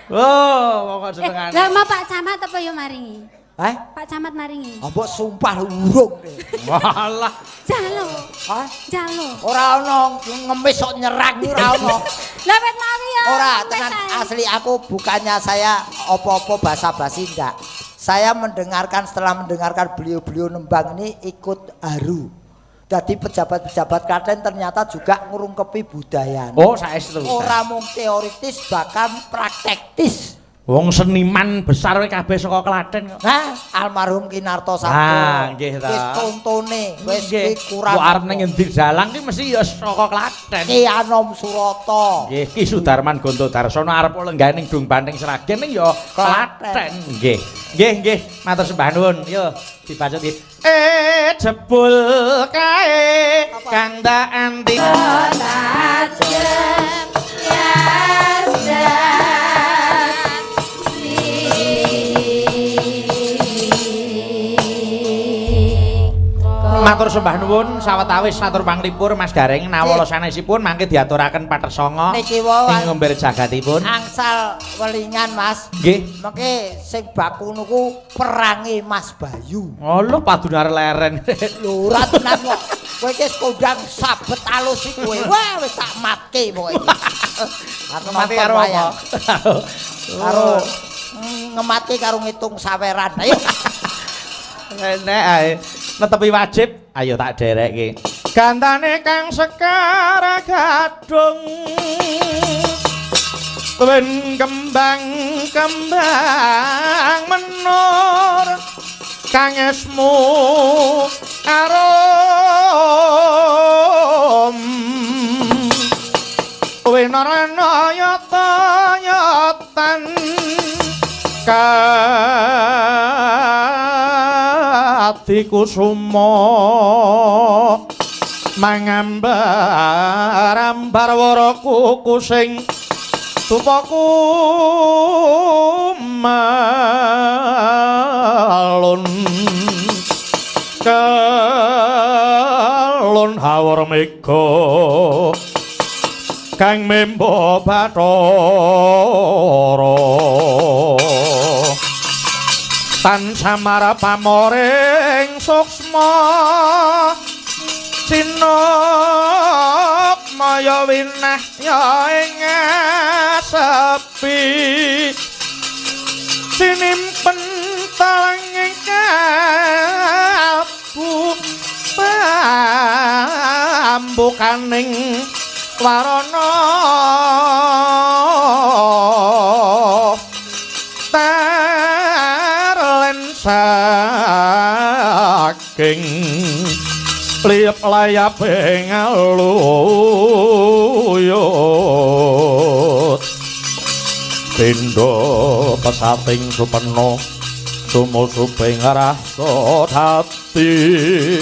S1: Oh, pokok senengane.
S2: Lah mau Pak Camat apa yo maringi?
S3: Hah?
S2: Pak Camat maringi.
S3: Mbok sumpah urung.
S1: Walah.
S2: Jalo. Hah? Jalo.
S3: Ora ono ngemis kok nyerang ora ono.
S2: Lah wit mawi ya.
S3: Ora, tenan asli aku bukannya saya apa-apa basa-basi ndak. Saya mendengarkan setelah mendengarkan beliau-beliau nembang ini ikut haru. Jadi pejabat-pejabat Klaten ternyata juga ngurungkepi budaya.
S1: Oh, saestu.
S3: Ora mung teoritis bahkan praktektis.
S1: Wong seniman besar kabeh saka Klaten kok.
S3: Hah, almarhum Ki Narto Sabdo.
S1: Ah, nggih ta.
S3: Wis contone, wis kurang.
S1: Kok arep ning ngendi dalang ki mesti ya saka Klaten.
S3: Ki Anom Surata.
S1: Nggih, Ki Sudarman Gondo Darsono arep lenggah ning Dung Banting Sragen ning ya Klaten. Nggih. Nggih, nggih, matur sembah nuwun. Yo dibaca iki. Jebul kae kang tak anti. Matur sembah nuwun sawetawis satur panglipur Mas Gareng nawala sanesipun mangke diaturaken patersanga
S3: niki wau
S1: ing ngomber jagatipun.
S3: Angsal welingan Mas.
S1: Nggih.
S3: Mengke sing baku niku perange Mas Bayu.
S1: Oh lho padunar leren.
S3: Lho ora tenan kok. Kowe iki wis kondang sabet alus iki kowe. Wah wis tak matke pokoke iki. Aku
S1: mati karo apa?
S3: Karo ngematke karo ngitung saweran. Ayo.
S1: Enek ae. Netepi wajib, ayo tak derekke. Gantane kang sekar gadung wen kembang kembang menur kang esmu arum winarana yata yatan Kusuma mangambar-ambar wara kuku sing tupaku malun kelun hawur mega kang membo bathara tan samara pamoring suksma sinok maya winah ya ing sepi sinimpen talanging kalbu pambukaning warana saking liyep layape ngaluyut pindha pesating supena sumusuping rasa dadi.